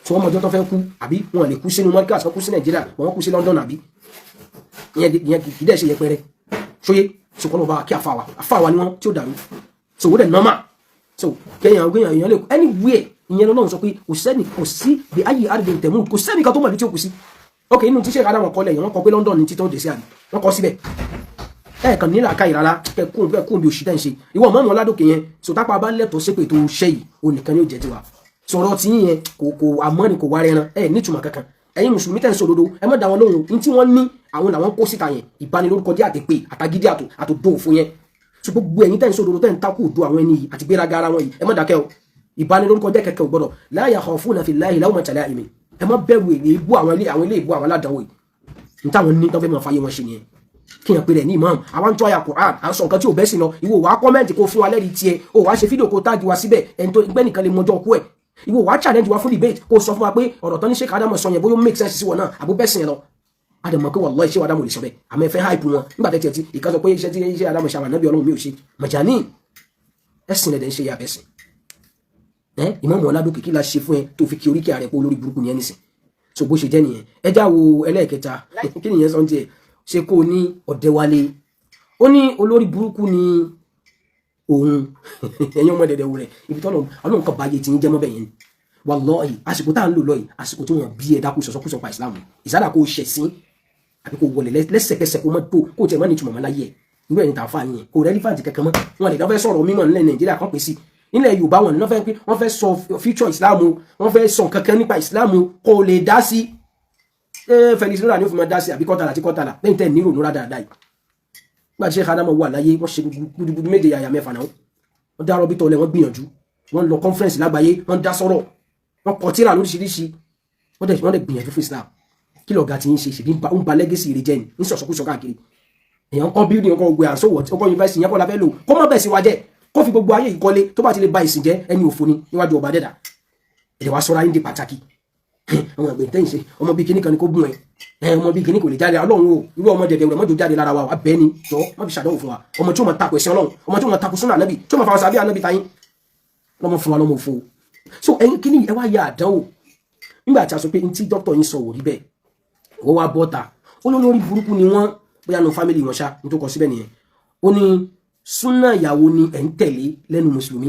tí wọ́n mọjọ́ tó fẹ́ kú, àbí wọn lè kú sínú Markaz, wọ́n kú sí Nàìjíríà, wọ́n kú sí London, àbí ìyẹn kì í dẹ̀ ṣe yẹpẹrẹ ṣóyé sọkọlọ bá kí àfáà wa, àfáà wa ni wọ́n tí ó dàrú. So ó dẹ̀ normal. So kéèyàn kéèyàn èèyàn lè kú anywhere. Ìyẹn lọ́lọ́run sọ pé kò sẹ́ni, kò sí bí ayé àdìgbò tẹ̀mú, kò sẹ́ni kan tó mọ̀ ibi tí ó kù sí. Ok, inú tíṣe ìkádà wọn kọ́ lẹ́yìn, wọ́n kọ pé London ní títọ́ dé sí, àbí wọ́n kọ síbẹ̀. Ẹ kàn nílà ká ìrara kẹkùn kẹkùn bí òṣì tẹ́ ń ṣe. Ìwọ ọmọ ọmọ ládòkè yẹn sọtápá bá lẹ́tọ̀ọ́ ṣépè tó ṣẹ́ yìí, òun nìkan ni ó jẹ́ tiwa. Sọ̀rọ̀ tí yẹn kò àmọ́ ni kò wá rẹran ẹ nítumọ̀ kankan. Ẹ̀yin mùsùlùmí tẹ́ ń sọ òdodo, ẹ má dá wọn lóhùn. Ní tí wọ́n ní àwọn làwọn kó síta yẹn, ìbanilórúkọ jẹ́, àtẹ̀pẹ́, àtagídí, àtòdó òfin yẹn. So gbogbo ẹ̀yin tẹ́ ń sọ òdodo, tẹ́ ń takò òdo àwọn ẹni yìí àti gbéraga ara wọn yìí, ẹ má dákẹ́ o. Ìbanilórúkọ jẹ́ kẹ̀kẹ́ ò gbọ́dọ̀. La yakhafuna fillahi lawmata la'im. Ẹ má bẹ̀rù èlé ibú àwọn ilé ìbú àwọn aládàáwò yìí. Ní táwọn ní tán fẹ́ máa fàyè wọn ṣe nìyẹn. Kí yẹn pé rẹ̀ ní imam, àwa ń tọ́ àyà Quran, à ń sọ nǹkan tí ò bẹ́ sí lọ. Ìwọ wàá comment kó fún wa lẹ́rìí tiẹ̀, o wàá ṣe fídíò kó tag wa síbẹ̀. Ẹni tó gbẹ́ nìkan lè mọjọ́ kú ẹ̀. Ìwọ wàá challenge wa fún debate, kó sọ fún wa pé ọ̀rọ̀ tán ní Sheikh Adamu sọ yẹn, bóyá ó make sense sí wọn náà, àbó bẹ́ẹ̀ sìn yẹn lọ. Àdàmọ̀ pé wallahi ṣé Adamu lè sọ bẹ́ẹ̀, àmọ́ ẹ fẹ́ hype wọn nígbà tẹ́tí tí ìka sọ pé iṣẹ́ tí iṣẹ́ Adamu ṣe, àwọn ànábì Ọlọ́run mi ò ṣe mọ̀jání ẹ̀sìn lẹ̀dẹ̀ ń ṣe yà bẹ́sìn ẹ. Ìmọ̀mọ̀ Ọládòkè, kí la ṣe fún ẹ tó fi kí oríkì ààrẹ pé olórí burúkú ni ẹ nísìn? So bó ṣe jẹ́ nìyẹn. Ẹ já wo ẹlẹ́ẹ̀kẹta, kí nìyẹn sọ ń tiẹ̀ ṣe kó ní Ọ̀dẹ́wálé? Ó ní olórí burúkú ni òun. Ẹ̀yin ọmọ dẹ̀dẹ̀ wò rẹ̀, ibi tọ́lọ̀ Ọlọ́run kan báyé tí ń jẹ́ mọ́ bẹ́ẹ̀ yẹn ni. Wallahi, àsìkò tá à ń lò lọ yìí, àsìkò tí wọ́n bí ẹ dákú sọ̀sọ́kùsọ̀ pa Ìsìlámù, ìsádà kó ṣẹ̀sín àbí kó wọlé lẹ́sẹ̀kẹsẹ̀, kó mọ́ tó kó tiẹ̀ mọ́ ní ìtumọ̀ mọ́ láyé ẹ̀. Irú ẹni tà fà yẹn kò relevant kankan mọ́. Wọn lè fẹ́ sọ̀rọ̀ mímọ̀ nílẹ̀ Nàìjíríà kan pè sí nílẹ̀ Yorùbá, wọn ní wọ́n fẹ́ pé wọ́n fẹ́ sọ future Islam, wọ́n fẹ́ sọ kankan nípa Islam, kò lè dá sí. Felix Lora ni ó fi máa dá sí, àbí kọ́tàlá àti kọ́tàlá lẹ́yìn tẹ́ ní ìrònú dáadáa yìí. Nígbà tí Sheikh Adamu wà láyé, wọ́n ṣe gudugudu méje yàyà mẹ́fà náà, wọ́n dá rọ́bìtọ̀ lẹ̀, wọ́n gbìyànjú, wọ́n lọ conference lágbàáyé, wọ́n dá sọ̀rọ̀, wọ́n kọ tírà lóríṣiríṣi, wọ́n dẹ̀ gbìyànjú fún Islam. Kí lọ̀gá ti ń ṣe? Ṣèbí ń ba legacy rẹ̀ jẹ́ ni, ń sọ̀sọ̀kúsọ káàkiri. Èèyàn kọ́ building, ọkọ̀ ògbé àǹsọ̀wọ̀, ọkọ̀ university yẹn kọ́ la fẹ́ lò. Kó má bẹ̀ sí wa jẹ́, kó fi gbogbo ayé ìkọ́lé, tó bá ti lè ba ìsìn jẹ́, ẹni òfò ni níwájú ọba dẹ́dà. Ẹ̀dẹ̀ wá sọ́ra yín di pàtàkì. Ọmọ ẹgbẹ́ tẹ́yìn ṣe ọmọ bíi kíní kan ni kó gún ẹ, ọmọ bíi kíní kò lè jáde. Ọlọ́run o, irú ọmọ dẹ̀dẹ̀ rẹ̀ mọ́jọ jáde lára wa. Abẹ́ ni jọ má fi ṣàdánwò fún wa. Ọmọ tí ó máa takò ẹ̀sìn Ọlọ́run, ọmọ tí ó máa takò súnà ànábì, tí ó máa fa àwọn sàbí ànábì tayín lọ́mọ fún wa lọ́mọ òfo. So ẹ̀yin kíní ẹ wá ya àdánwò. Nígbà tí a sọ pé ntí dókítà yín sọ ò rí bẹ́ẹ̀, wọ́n wá bọ́ta, ó ní olórí burúkú ni wọ́n, bóyá nu family wọn ṣá. Ní tó kọ síbẹ̀ nìyẹn. Ó ní súnà ìyàwó ni ẹ̀ ń tẹ̀lé lẹ́nu mùsùlùmí.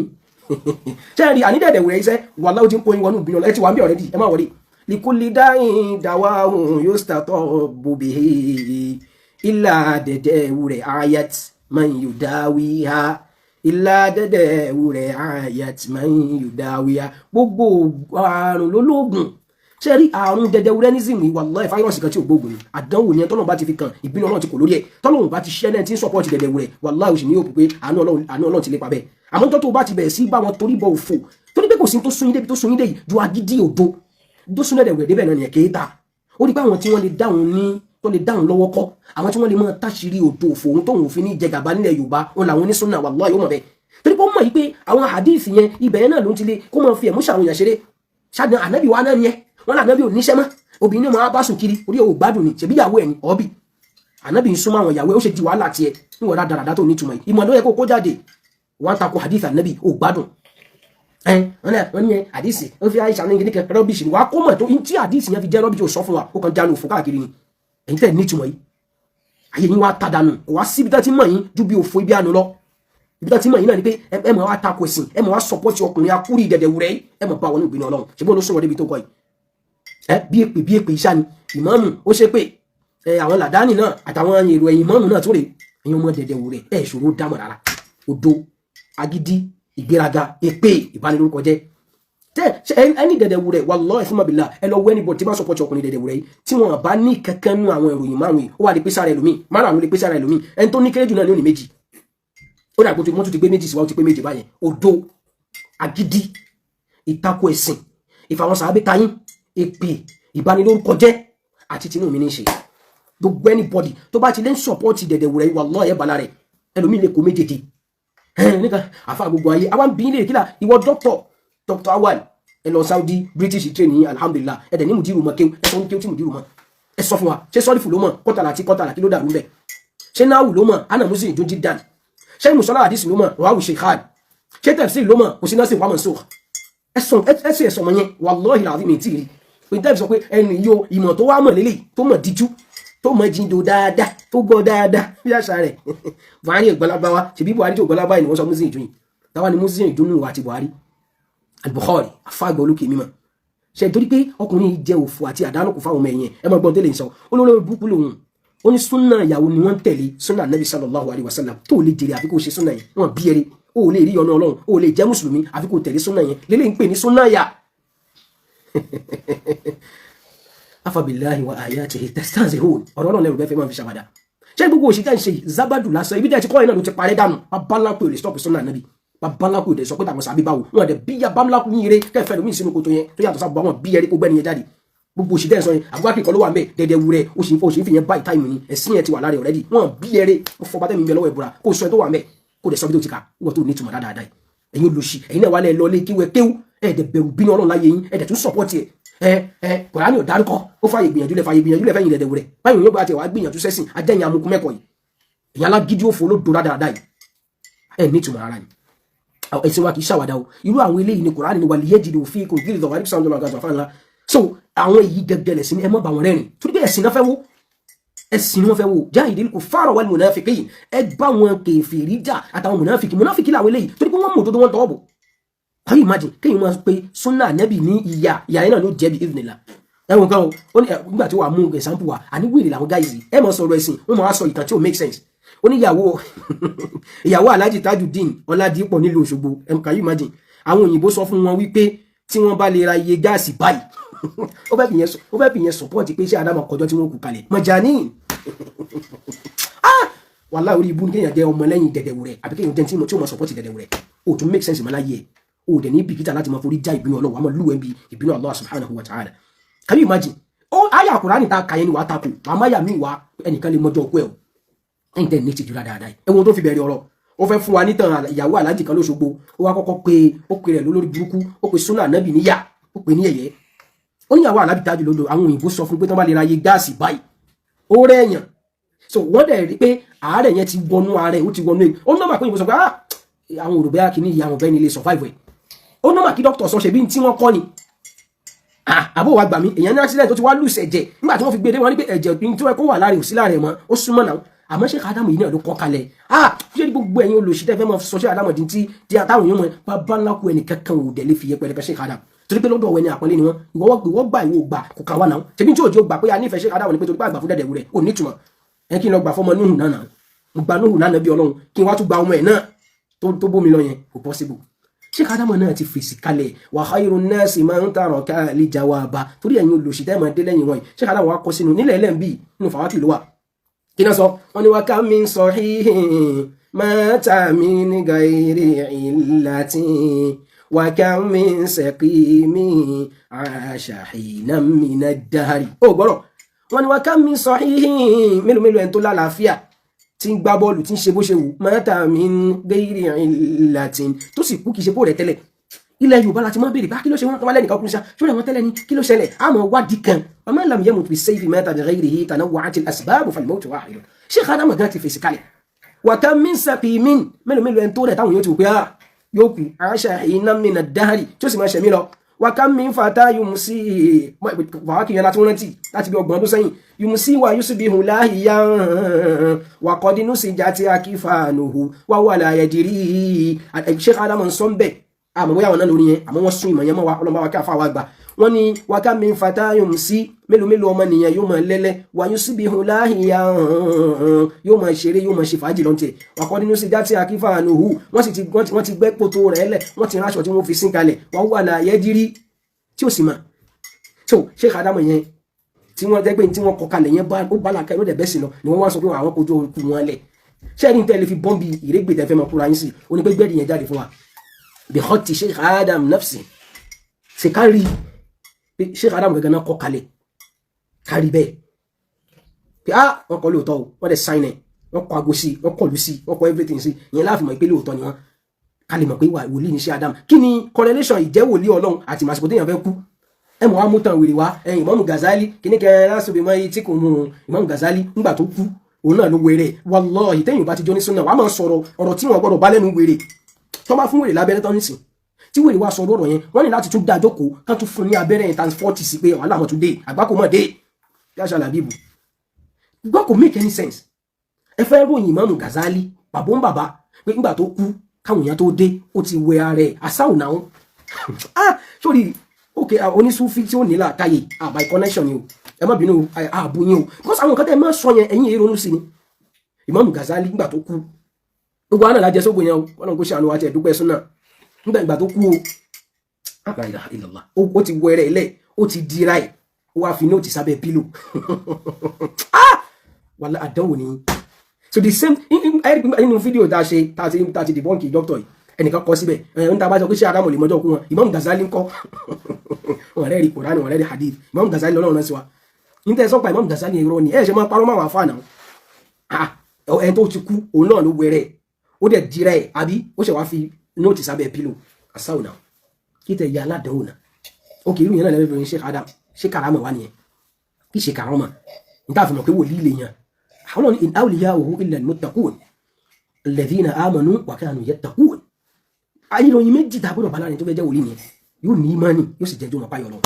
Ṣé ẹ rí ànídẹ̀ẹ̀dẹ̀ wẹ̀rẹ̀ iṣẹ́ wàhálà, ó ti ń kó yín wọnú ìbínú, ẹ ti wà ń bí already. Ẹ má wọlé. Likulli da'in dawa'un yustatabbu bihi illa dẹ̀dẹ̀ wúrẹ̀ ayat man yudawiha, illa dẹ̀dẹ̀ wúrẹ̀ ayat man yudawiha. Gbogbo àrùn lólógùn. Ṣé rí àrùn jẹjẹrẹnism yìí, wallahi, fáírọ̀sì kan tí ò gbóògùn ni, àdánwò ni. Tọ́lọ́run bá ti fi kàn, ìbínú Ọlọ́run ti kò lórí ẹ̀. Tọ́lọ́run bá ti ṣẹ́ náà tí ń support jẹjẹrẹ, wallahi, òsì ní òpó pé àánú Ọlọ́run ti lépa bẹ́ẹ̀. Àmọ́ tó bá ti bẹ̀rẹ̀ sí bá wọn torí bọ òfò, torí pé kò sí tó sún yín débi tó sún yín dé yìí ju agídí òdo tó sún dẹ̀dẹ̀ débẹ̀ náà nìyẹn. Kéèta ó rí pé àwọn tí wọ́n lè dáhùn ní tó lè dáhùn lọ́wọ́ kọ́, àwọn tí wọ́n lè máa táṣìírí òdo òfò òun tóun òfin ní jẹgàba nílẹ̀ Yorùbá, òun làwọn onísúnà. Wallahi, ó mọ̀ bẹ́ẹ̀, torí pé ó mọ̀ yìí pé àwọn hadith yẹn, ibẹ̀ yẹn náà ló ń ti lé kó máa fi ẹ̀mú ṣàwọn èèyàn ṣeré. Ṣáàdùn ànábì wa náà nìyẹn, wọn lànábì ò níṣẹ́ mọ́, obìnrin náà máa bá sùn kiri, orí ò gbádùn ni. Ṣèbí ìyàwó ẹ̀ ni ọ̀bì Ànábì ń súnmọ́ àwọn ìyàwó ẹ̀, ó ṣe di wàhálà tiẹ̀ níwọ̀n dáradára tó nítumọ̀ yìí. Ìmọ̀ ló yẹ kó kó jáde. Wọ́n takò hadith ànábì, ò gbádùn. Ẹ wọ́n ní hadith ó fi Aisha ní kíníkẹ rubbish ni. Wàá kó mọ̀ tó tí hadith yẹn fi jẹ́ rubbish, ò sọ fún wa, ó kàn jánu òfò káàkiri ni. Ẹ̀yin tẹ̀ nítumọ̀ yìí, ayé yín wá ta dànù. Kò wá síbi tá ti mọ̀ yín ju bí òfò ibi àná lọ. Ibi tá ti mọ̀ yín náà ni pé ẹ mọ̀ wá takò ẹ̀sìn, ẹ mọ̀ wá support ọkùnrin akúrì dẹ̀dẹ̀ wúrẹ́, ẹ mọ̀ bá wọn ní ìbínú Ọlọ́run. Ṣe bó ló sọ̀rọ̀ débi tó kọ yìí? Ẹ bí èpè bí èpè iṣá ni ìmáàmù ó ṣe pé ẹ àwọn làdáni náà àtàwọn èrò ẹ̀yìn ìmáàmù náà tó rè. Ẹ̀yin ọmọ dẹ̀dẹ̀ wúrẹ́, ẹ ṣòro dámọ̀ rárá. Odo, agídí, ìgbéraga, èpè, ìbanilórúkọ jẹ́ tẹ ẹni dẹ̀dẹ̀ wúrẹ́. Wallahi fún mabillah, ẹ lọ wọ ẹni bọ̀ tí bá support ọkùnrin dẹ̀dẹ̀ wúrẹ́ yìí, tí wọn bá ní kankan nú àwọn ìròyìn márùn yìí, ó wà lè pèsè ara ẹlòmíì, márùn lè pèsè ara ẹlòmíì. Ẹni tó ní kéré jù náà ní òní méjì. Ó dà pé wọ́n tún ti gbé méjì síwájú, ti pé méjì báyẹn. Odo, agídí, ìtakò ẹ̀sìn, ìfàwọn sàábé tayín, èpè, ìbanilórúkọ jẹ́ àti tinú mi ní ṣe. Gbogbo anybody tó bá ti lè ń support dẹ̀dẹ̀ wúrẹ́ yìí, wallahi ẹ̀ bala rẹ̀. Ẹlòmíì lè kó méjèèjì nígbà àfa gbogbo ayé àwọn bí ilé kílà. Ìwọ doctor Awal, ẹ lọ Saudi, British training, alhamdulillah. Ẹ dẹ̀ ní mùdírù mọ kéwù, ẹ sọ ní kéwù tí mùdírù mọ, ẹ sọ fún wa. Ṣé sọ́rífù ló mọ̀? Kọ́tàlá àti kọ́tàlá, kí ló dàrú mbẹ̀? Ṣé náwù ló mọ̀? Ana musin ìdún jídan. Ṣé musọ́lá àdìsí ló mọ̀? Wàhù sheikhan. Ṣé tafsir ló mọ̀? Kò sí nọ́ọ̀sì wàmọ̀ sóò. Ẹ sọ ẹ sọ wọn yẹn, wallahi làwọn mi ti rí pé tẹ́lẹ̀ sọ pé ẹni yóò ìmọ̀ tó wá mọ̀ lélẹ̀, tó mọ̀ díjú, tó mọ̀ jíndò dáadáa, tó gbọ́ dáadáa bí àṣà rẹ̀. Buhari ìgbọ́lábáwá, ṣèbí Buhari tó gbọ́lábá ni wọ́n sọ musin ìdún yìí. Táwa ni musin ìdún nù àti Buhari al-Bukhari afáàgbà olókè mímọ́ ṣe. Torí pé ọkùnrin yìí jẹ́ òfò àti àdánù kò fáwọn ọmọ ẹ̀yìn. Ẹ mọ̀ gbọ́n tẹ́lẹ̀ ń sọ, olórí burúkú lòun. Ó ní súnà ìyàwó ni wọ́n ń tẹ̀lé, súnà nabi sallallahu alayhi wa sallam. Tó lè jèrè àfi kó ṣe súnà yẹn. Wọ́n bí eré ó lè rí ọ̀nà Ọlọ́run, ó lè jẹ́ mùsùlùmí àfi kó tẹ̀lé súnà yẹn. Lélẹ́ ń pè ní súnà yà. Afabillahi wa ayatihi tastahzi'un. Ọ̀rọ̀ Ọlọ́run lẹ́rù bẹ́ẹ̀ fẹ́ máa fi ṣàwàdà. Ṣé gbogbo òṣìṣẹ́ ń ṣe zabadu lásán? Ibi tẹ́ ti kọ́ ẹ̀ náà ló ti parẹ́ dànù. Babaláko lè stop súnà nabi. Babaláko dẹ̀ sọ pé tàwọn sàbí báwo wọn dẹ̀ bí ya bámláku yín eré kẹfẹ́ lómi sínú kòtò yẹn tó yàtọ̀ sábà wọn bí ẹrí kó gbẹ́ni yẹn jáde. Gbogbo òṣìṣẹ́ sọ yẹn, Abubakar kọ́ ló wà ń bẹ̀. Dẹ̀dẹ̀ wúrẹ́, ó sì ń fọ, òṣì ń fi yẹn báyìí táìmù ni. Ẹ̀sìn yẹn ti wà lára already. Wọn bí ẹrẹ́ ó fọ bátẹ́mi bẹ lọ́wọ́ ìbúra kó sọ ẹ tó wà ń bẹ̀, kó dẹ̀ sọ bí tó ti kà. Wọ́n tó ní ìtumọ̀ dáadáa yìí, ẹ̀yin olùsí, ẹ̀yin náà wà lẹ́ lọ lé kíwẹ́ kéwú. Ẹ̀ dẹ̀ bẹ̀rù bínú Ọlọ́run láyé yín, ẹ̀ dẹ̀ tún support ẹ̀. Ẹ ẹ Kùránì ò dárúkọ, ó fàyè gbìyànjú lẹ, fàyè gbìyànjú lẹ fẹ́yìn dẹ̀dẹ̀ wúrẹ́ báyìí. Yóò bá tiẹ̀ wá gbìyànjú sẹ́sìn ajẹ́yìn amukun mẹ́kọ̀ọ́ yìí. Ẹ̀yin alágídí òfò ló dora dáadáa yìí, ẹ̀ ní ìtumọ̀ rárá ni. Ẹ̀sìn wa kì í ṣàwàdà o. Irú àwọn eléyìí ni Kùránì ni wàlíyé jìdí òfin kò gírí lọ́wọ́ àdìsí àwọn ọmọ àgbà ńlá. So àwọn èyí gẹ́gẹ́ lẹ̀sìn, ẹ má bá wọn rẹ́rìn, torí pé ẹ̀sìn náà fẹ́ wó, ẹ̀sìn ni wọ́n fẹ́ wó. Jahidil kuffara wal munafiqin, ẹ bá wọn kèfèrí jà àtàwọn munafiki. Munafiki làwọn eléyìí, torí pé wọ́n mọ̀ òdodo, wọn tọwọ́ bò. Can you imagine kéèyàn máa pe sunna nẹ́bì ní ìyá? Ìyá yẹn náà ló jẹ́ bí idhnillah. Ẹ̀wọ̀n kan o, ó ní nígbà tí wàá mú example wa, àní wèrè làwọn guys yìí. Ẹ máa sọ̀rọ̀ ẹ̀sìn, wọ́n máa sọ ìtàn tí ò make sense. Ó ní ìyàwó Alhaji Tajudeen Ọládìpọ̀ nílùú Òṣogbo. Can you imagine? Àwọn òyìnbó sọ fún wọn wípé tí wọ́n bá lè ra iye gáàsì báyìí, ó fẹ́ fi yẹn support pé ṣé Ádámù kọjọ́ tí wọ́n kú kalẹ̀ mọ̀jání. Ah, wàláhì, orí ibú ni kéèyàn jẹ́ ọmọ lẹ́yìn dẹ̀dẹ̀wù rẹ̀, àbí kéèyàn jẹ́ tí ó mọ̀ support dẹ̀dẹ̀wù rẹ̀. Ó tún make sense mọ́ láyé ẹ̀. Ó dẹ̀ ní bìkítà láti máa forí já ìbínú Ọlọ́run, àmọ́ lúwẹ̀ bí ìbínú Allah subhanahu wa ta'ala. Can you imagine? Ó àyà Kùránì ta kàyẹn ni wàá takò àmọ́ àyà mi wá ẹnìkan lè mọjọ́ ọkọ ẹ̀ o. Ẹ̀yìn tẹ́ ní tìjú dáadáa yìí, ẹ̀wọ̀n tó fi bẹ̀rẹ̀ ọ̀rọ̀, ó fẹ́ fún wa nítàn ìyàwó aláàjì kan lóṣogbo. Ó wá kọ́kọ́ pé ó pe rẹ̀ lólórí burúkú, ó pe súnà nábì níyà, ó pe ní ẹ̀yẹ́. Ó níyàwó aláàbí tájú lódò. Àwọn òyìnbó sọ fún pé tán bá lè ra iye gáàsì báyìí, ó rẹ̀ èèyàn. So wọ́n dẹ̀ rí pé àárẹ̀ yẹn ti wọnú ara ẹ̀, ó ti wọnú ẹ̀. Ó nọ́mà pé òyìnbó sọ pé ah, àwọn òròbẹ́ kìíní ìyá àwọn ọ̀bẹ ni lè survive ẹ̀. Ó nọ́mà kí dókítà sọ, ṣebí tí wọ́n kọ́ ni. Àbó wa gbà mí, èèyàn ní accident tó ti wá lùsẹ̀ ẹ̀jẹ̀. Nígbà tí wọ́n fi gbé dé, wọ́n ní pé ẹ̀jẹ̀ tí wọ́n kó wà lára ò sí lára ẹ̀ mọ́. Ó súnmọ́ náà, àmọ́ ṣé Ádámù yìí náà ló kọ́ kalẹ̀? Ah, ṣé gbogbo ẹ̀yin olùsí tẹ́ fẹ́ mọ́ sọ ṣé Ádámù di tí tí àtàwọn èèyàn mọ̀ bàbá ńlá kú, ẹnì kankan ò dẹ̀ lè fi yẹpẹrẹ fẹ́ ṣe Ádámù, torí pé lọ́dọ̀ ẹni àpọ́nlé ni wọ́n. Ìwọ gbà, ìwọ gbà, kò kà wá náà. Ṣebí tí òjò gbà pé a nífẹ̀ẹ́ ṣe Ádámù ni pé torí pé àgbà fún dẹ̀dẹ̀ rẹ̀ ò nítumọ̀. Ẹ kí n lọ gbà fọmọ Núhù náà, náà mo gba Núhù náà bí Ọlọ́run, kí n wá tún gba ọmọ ẹ̀ náà tó bómi lọ yẹn, kò possible. Ṣé Ádámù náà ti fèsì kalẹ̀? Wa khayrun nasi man taraka li jawaba. Torí ẹ̀yin olùsí tẹ́ máa dé lẹ́yìn wọn yìí, ṣé Ádámù wa kọ sínú nílẹ̀ ẹlẹ́ǹbì nínú fàwákì ló wà. Kí náà sọ? Wọn ni wa kam min sahihin mata min ghairi illatin wa kam min saqimin asha hinan mina dahari. Ó gbọ́rọ̀ wọn ni wa kam min sahihin, mélòó mélòó ẹni tó lálàáfíà tí ń gbá bọ́ọ̀lù, tí ń ṣe bó ṣe wù, mata min ghairi illatin, tó sì kú, kì í ṣe bó rẹ̀ tẹ́lẹ̀. Ilẹ̀ Yorùbá láti máa béèrè bá kí ló ṣe wọ́n, tó wá lẹ́nìkan kún sí ṣé wọ́n tẹ́lẹ̀ ni, kí ló ṣẹlẹ̀? Àmọ́ wádìí kan. Wa man lam yamut bis-sayfi mata bi ghayrihi tanawwa'at al-asbab fal-mawtu wahid. Sheikh Adam gan ti fèsì kalẹ̀. Wàtá min saqimin, mélòó mélòó ẹni tó rẹ̀ táwọn yóò ti wò pé ah, yóò kú, aṣa iná mina dáhàrì, tí ó sì máa ṣẹ̀mí lọ. Wàká min fata yumsi, wàá kìyàn láti rántí láti bí 30 ọdún sẹ́yìn, yumsi wa yusbihu lahiyan wa qad nusijat akfanuhu wa huwa la yadri. Sheikh Adam ń sọ ń bẹ̀, àmọ́ bóyá àwọn náà lórí yẹn, àmọ́ wọ́n sún ìmọ̀ yẹn mọ́ wa. Ọlọ́mọ wa kí àfa wa gbà. Wọ́n ní wàká min fata yumsi, mélòó mélòó ọmọ nìyẹn yóò máa lẹ́lẹ́, wa yusbihu lahiyan, yóò máa ṣeré, yóò máa ṣe fàájì lọ́ntẹ̀, wa qad nusijat akfanuhu, wọ́n sì ti wọ́n ti gbẹ́ kòtò rẹ̀ lẹ̀, wọ́n ti ránṣọ tí wọ́n fi sín kalẹ̀, wa huwa la yadri, tí ó sì mà. So Sheikh Adam yẹn tí wọ́n jẹ́ pé tí wọ́n kọ kalẹ̀ yẹn ó bá làkẹ́ ló dẹ̀ bẹ́ẹ̀ sì lọ ni wọ́n wá sọ pé àwọn kojú okú wọn lẹ̀. Ṣé ẹni tẹ́lẹ̀ fi bọ́m̀bì ìrégbè tẹ́ fẹ́ máa kúra yín sí onígbẹ́gbẹ́rì yẹn jáde fún wa bí khatti Sheikh Adam nafsi ṣe kárí pé Sheikh Adam gẹ́gẹ́ náà kọ kalẹ̀, kárí bẹ́ẹ̀ pé ah, wọ́n kọ lóòótọ́ o, wọ́n dẹ̀ sign ẹ̀, wọ́n kọ ago sí, wọ́n kọlu sí, wọ́n kọ everything sí. Ìyẹn láàfin mọ̀ pé lóòótọ́ ni wọ́n, ká lè mọ̀ pé wòlíì ní Sheikh Adam. Kí ni correlation ìjẹ́ wòlíì Ọlọ́run àti màsìkò téèyàn fẹ́ kú? Ẹ mọ̀ wá mú tàn wèrè wá. Ẹ̀yìn Ìmáàmù Gazali kíní kẹrin lásìkò ìmọ̀ yìí tí kò mú Ìmáàmù Gazali ńgbà tó kú, òun náà ló wèrè. Wallahi, téèyàn bá ti jó ní súnà, wàá máa sọ̀rọ̀ ọ̀rọ̀ tí wọ́n gbọ́dọ̀ bá lẹ́nu wèrè. Tó bá fún wèrè lábẹ́rẹ́ tán nísìn, tí wèrè wá sọ ọ̀rọ̀ yẹn, wọ́n ní láti tún dá jókòó, kán tún fún ní abẹ́rẹ́ yẹn times 40 sí pé wàhálà mọ̀ tún dé, àgbákò mọ̀ dé bí àṣà làbíbù gbọ́. Kò make any sense. Ẹ fẹ́ ròyìn Ìmáàmù Gazali, bàbá ń bàbá, pé ńgbà tó kú, káwọn èèyàn tó dé, ó ti wẹ ara ẹ̀ àsáwò náà. Ah, sórí, ok, onísúfí tí ó ní làákàyè, ah, by connection ni o, ẹ má bínú ààbò yín o, because àwọn nǹkan tẹ́ ẹ máa sọ yẹn, ẹ̀yin èrò sí ni. Ìmáàmù Gazali ńgbà tó kú, gbogbo àná lájẹ sógun yẹn o, wọn náà kó ṣàánú wa, tẹ dúpẹ́ súnà. Nígbà ìgbà tó kú o, la ilaha illallah, ó ti wọ ẹrẹ ilẹ̀, ó ti dira ẹ̀, ó wá fi note sábẹ́ pillow. Ah, wàlá, àdánwò ni. So the same nínú fídíò tá a ṣe, tá a ti debunk doctor yìí, ẹnìkan kọ síbẹ̀ ẹ̀ ń tá a bá sọ pé ṣé Ádámù lè mọjọ́ kú wọn, Imam Ghazali ń kọ́ wọn rẹ́ rí Kùránì, wọn rẹ́ rí hadith. Imam Ghazali lọ́lọ́run náà sí wa ní tẹ́ sọ́pà. Imam Ghazali, irọ́ ni ẹ̀ ṣe máa parọ́ máa wà fáànà. Ẹni tó ti kú, òun náà ló wẹrẹ, ó dẹ̀ dira ẹ̀, àbí ó ṣe wá fi note sábẹ́ pillow asáwò náà kí tẹ̀ ya aládàáwò náà. Ó kì í irú yẹn náà lẹ́fẹ̀ẹ́ fi ṣe Adam, ṣé karama wà nìyẹn? Kí ṣe karama ní táà fi mọ̀ pé wòlíì lè yan àwọn in awliya'uhu illa al-muttaqun alladhina amanu wa kanu yattaqun. Ayélujára méjì tá a gbọ́dọ̀ bá láàrin tó fẹ́ jẹ́ wòlíì nìyẹn: yóò ní ìmánì, yóò sì jẹ́ jọmọ̀ páyọ̀ lọ.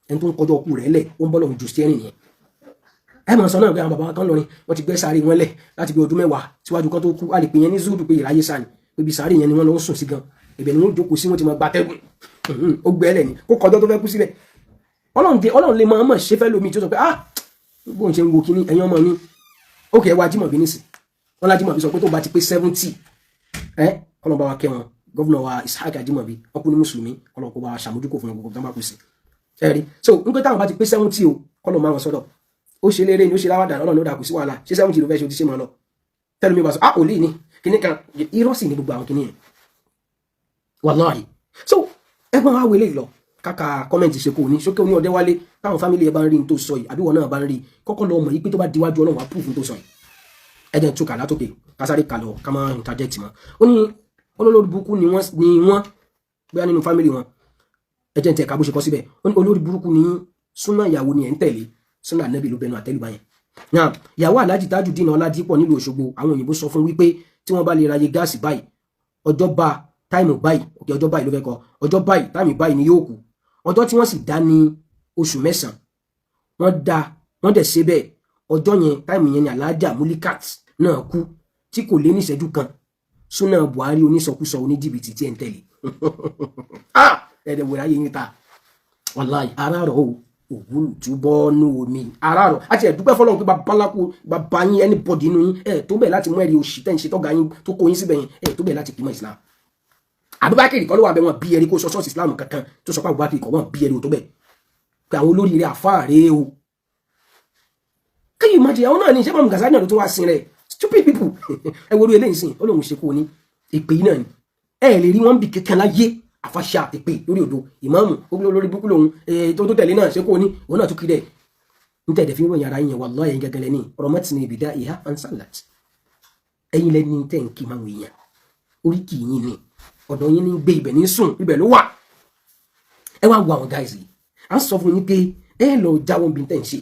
Ẹni tó ń kọjọ́ ọkù rẹ̀ lẹ̀, ó ń bọ́ lọ́hùn ju steering nìyẹn. Ẹ mọ̀ sọ náà pé àwọn bàbá kan lọrin, wọ́n ti gbẹ́ sáré wọn lẹ̀ láti bí ọdún 10 síwájú kan tó kú. A lè pè yẹn ní zúdù pé ìráyé sáni, pé ibi sáré yẹn ni wọ́n lọ ń sùn sí gan, ibẹ̀ ni wọ́n jókòó sí, wọ́n ti máa gbatẹ́gùn. Ó gbẹ́ lẹ̀ ni kó kọjọ́ tó fẹ́ kú síbẹ̀. Ọlọ́run lè máa mọ̀ ṣe fẹ́ lómi tó sọ pé ah, bóun ṣe ń wo kíní ẹ̀yin ọmọ mi. Ó kẹ́ wá Jímọ̀bí nísìn, wọ́n lájímọ̀bí sọ pé tó bá ti pé 70, ẹ kọ́lọ́ bá wa kẹ́ wọn, governor wa Ishaq Ajímọ̀bí, ọkùnrin mùsùlùmí, kọ́lọ́ kó bá wa ṣàmójúkò fún gbogbo tó bá kù sí ẹ rí. So n pé táwọn bá ti pé 70 o, kọ́lọ́ máa wọn sọ́dọ̀. Ó ṣe léré ni, ó ṣe láwàdà, Ọlọ́run ló dà, kù sí wàhálà. Ṣé 70 ló fẹ́ ṣe? Ó ti ṣe mọ́ lọ tẹ́lu mi bá sọ ah, òlì ni kíní kan, irọ́ sì ni gbogbo àwọn kíní yẹn, wàláhì. So ẹgbọ́n wa wọlé lọ káka comment ṣe kò ní ṣókè ní ọdẹ wálé. Táwọn family ẹ bá ń rí n tó sọ yìí, àbí wọn náà bá ń rí, kọ́kọ́ lọ mọ̀ yìí pé tó bá diwájú Ọlọ́run, wá proof n tó sọ yìí. Ẹ jẹ́ n túkà látòkè, kásáré kà lọ, ká máa interject mọ́. Ó ní olórí burúkú ni wọ́n, ni wọ́n bóyá nínú family wọn. Ẹ jẹ́ n tẹ̀ ká bó ṣe kọ́ síbẹ̀. Ó ní olórí burúkú ni súnà ìyàwó ni ẹ̀ ń tẹ̀lé, súnà nẹ́bí ló bẹnu àtẹ́lù báyẹn. Ìyàwó Alhaji Tajudeen Ọládípọ̀ nílùú Òṣogbo, àwọn òyìnbó sọ fún wípé tí wọ́n bá lè raye gáàsì báyìí, ọjọ́ bá time báyìí, òkè ọjọ́ báyìí ló fẹ́ kọ, ọjọ́ báyìí, time báyìí ni yóò kú. Ọjọ́ tí wọ́n sì dá ní oṣù 9, wọ́n dá, wọ́n dẹ̀ ṣe bẹ́ẹ̀. Ọjọ́ yẹn, time yẹn ni Alhaja Mulikat náà kú, tí kò lé ní ìṣẹ́jú kan. Súnà Buhari onísọkúsọ oníjìbìtì tí ẹ̀ ń tẹ̀lé, ẹ̀ẹ́dẹ̀ wòrán ayé yín ta. Wàláì, ara rọ̀ o, òwúlù túbọ̀ nú omi ara rọ̀. Àti ẹ̀dúpẹ́ fọlọ́run pé babaláku bàbá yín, anybody nínú yín, ẹ̀ tó bẹ̀ láti mú ẹ̀rí òṣì tẹ́ ń ṣe tọ́ga yín tó kó yín síbẹ̀ yẹn, ẹ̀ tó bẹ̀ láti pín mọ́ Islam. Abubakar kọ́ ló wà bẹ́ẹ̀, wọn bí ẹ̀rí kó sọ ṣọ́ọ̀ṣì Islam kankan tó sọ pé Abubakar kọ́, wọn bí ẹ̀rí o tó bẹ̀ pé àwọn olórí rẹ̀ àfáà rẹ̀ o. Can you imagine? Àwọn náà ní iṣẹ́ mọ̀mú Gazali náà ló tún wá sin rẹ̀. Stupid people. Ẹ wo orí eléyìí sìn, ó lóun ṣe kó ní ìpè yìí náà ni. Ẹ lè rí wọn bí kankan láyé àfàṣà ìpè lórí odò ìmáàmù olórí búkú lòun tó tó tẹ̀lé náà ṣe kó ní òun náà tún kiri ẹ̀ ní tẹ̀lé fi ń ròyìn ara yẹn. Wallahi, ẹ̀yin gẹ́gẹ́ lẹ́ni ọ̀rọ̀ mọ́tì ní ibìdá ìhá ansalat. Ẹ̀yin lẹ́ni tẹ̀ ń kí máa wò yẹn, orí kì í yín ni, ọ̀dọ̀ yín ní gbé, ibẹ̀ ní sùn, ibẹ̀ ló wà. Ẹ wá wo àwọn guys yìí, à ń sọ fún yín pé ẹ lọ jáwọ́ bí tẹ̀ ń ṣe.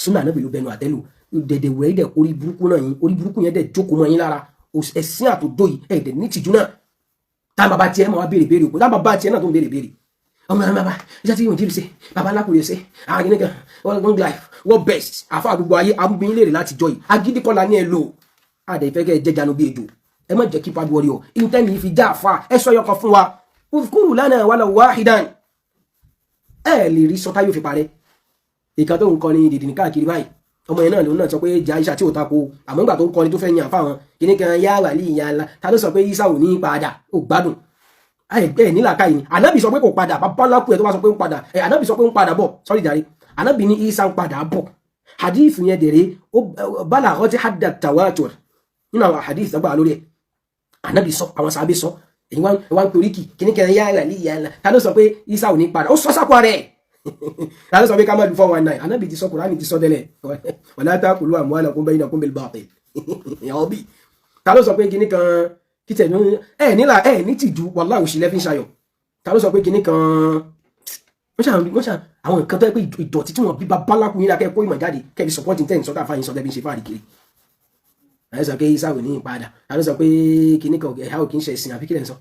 Súnà Ànábì ló bẹnu àtẹ́lù. Dẹ̀dẹ̀ wẹ̀rẹ̀ dẹ̀ orí burúkú náà yín, orí burúkú yẹn dẹ̀ jókòó mọ́ yín lára. Ẹ̀sìn àtòdó yìí, ẹ̀ dẹ̀ ní tìjú náà. Tá bàbá tiẹ̀ máa wá béèrè béèrè òkú, tá bàbá tiẹ̀ náà tó ń béèrè béèrè ọmọ àwọn bàbá iṣẹ́ tí yóò jírí ṣe, bàbá alákùnrin ṣe àwọn akìnìkan long life, world best àfa gbogbo ayé amúbíyín léèrè láti jọ yìí. Agídí kọ́la ní ẹ lò àdè ìfẹ́ kẹ́ ẹ jẹ́janu bí ejò. Ẹ má jẹ́ kí pad warrior intanet yìí fi já àfa. Ẹ sọ yọkan fún wa, uzkuru lana wala wahidan. Ẹ lè rí sọtá yóò fi parẹ́. Ìkan tó ń kọrin dìdì ní káàkiri báyìí, ọmọ yẹn náà lòun náà sọ pé jẹ́ Aisha tí ò tako, àmọ́ nígbà tó ń kọrin tó fẹ́ yan àfáwọn kìíní kan yá wà ní ìyá ńlá, ta ló sọ pé Isa ò ní padà? Ó gbádùn ẹ nílàkà yìí ni. Ànábì sọ pé kò padà, bàbá ńlá kú ẹ tó bá sọ pé ń padà ẹ. Ànábì sọ pé ń padà bọ̀, sọ́rí jàre, ànábì ní Isa ń padà bọ̀. Hadith yẹn dèrè ó balagha hadda tawatur nínú àwọn hadith tó gbà lórí ẹ. Ànábì sọ, àwọn sàábé sọ. Èyí wá ń torí kì kìíní kan yá wà ní ìyá ńlá, ta ló sọ pé Isa ò ní padà? Ó sọ sápò rẹ̀. Ta ló sọ pé ká má lu 419? Ànábì ti sọ, Kùránì ti sọ tẹ́lẹ̀, wala ta'kulu amwalakum bainakum bil batil. Ìyàwó bí ta ló sọ pé kìíní kan kí tẹ̀ ní ẹ nílà ẹ ní tìjú? Wàláhì, òṣì lẹ́fí ń ṣayọ̀. Ta ló sọ pé kìíní kan wọ́n ṣà àwọn nǹkan tó yẹ pé ìdọ̀tí tí wọ́n bí babaláku yín lákẹ́ kó ìmọ̀ jáde kẹ́bi support ten sọ́tà fáyín sọ́tà bí ń ṣe fáàrí kiri. Ẹ sọ pé Isa ò ní ìpadà. Ta ló sọ pé kìíní kan ẹ̀há ò kì í ṣe ẹ̀sìn àbí kílẹ̀ ń sọ?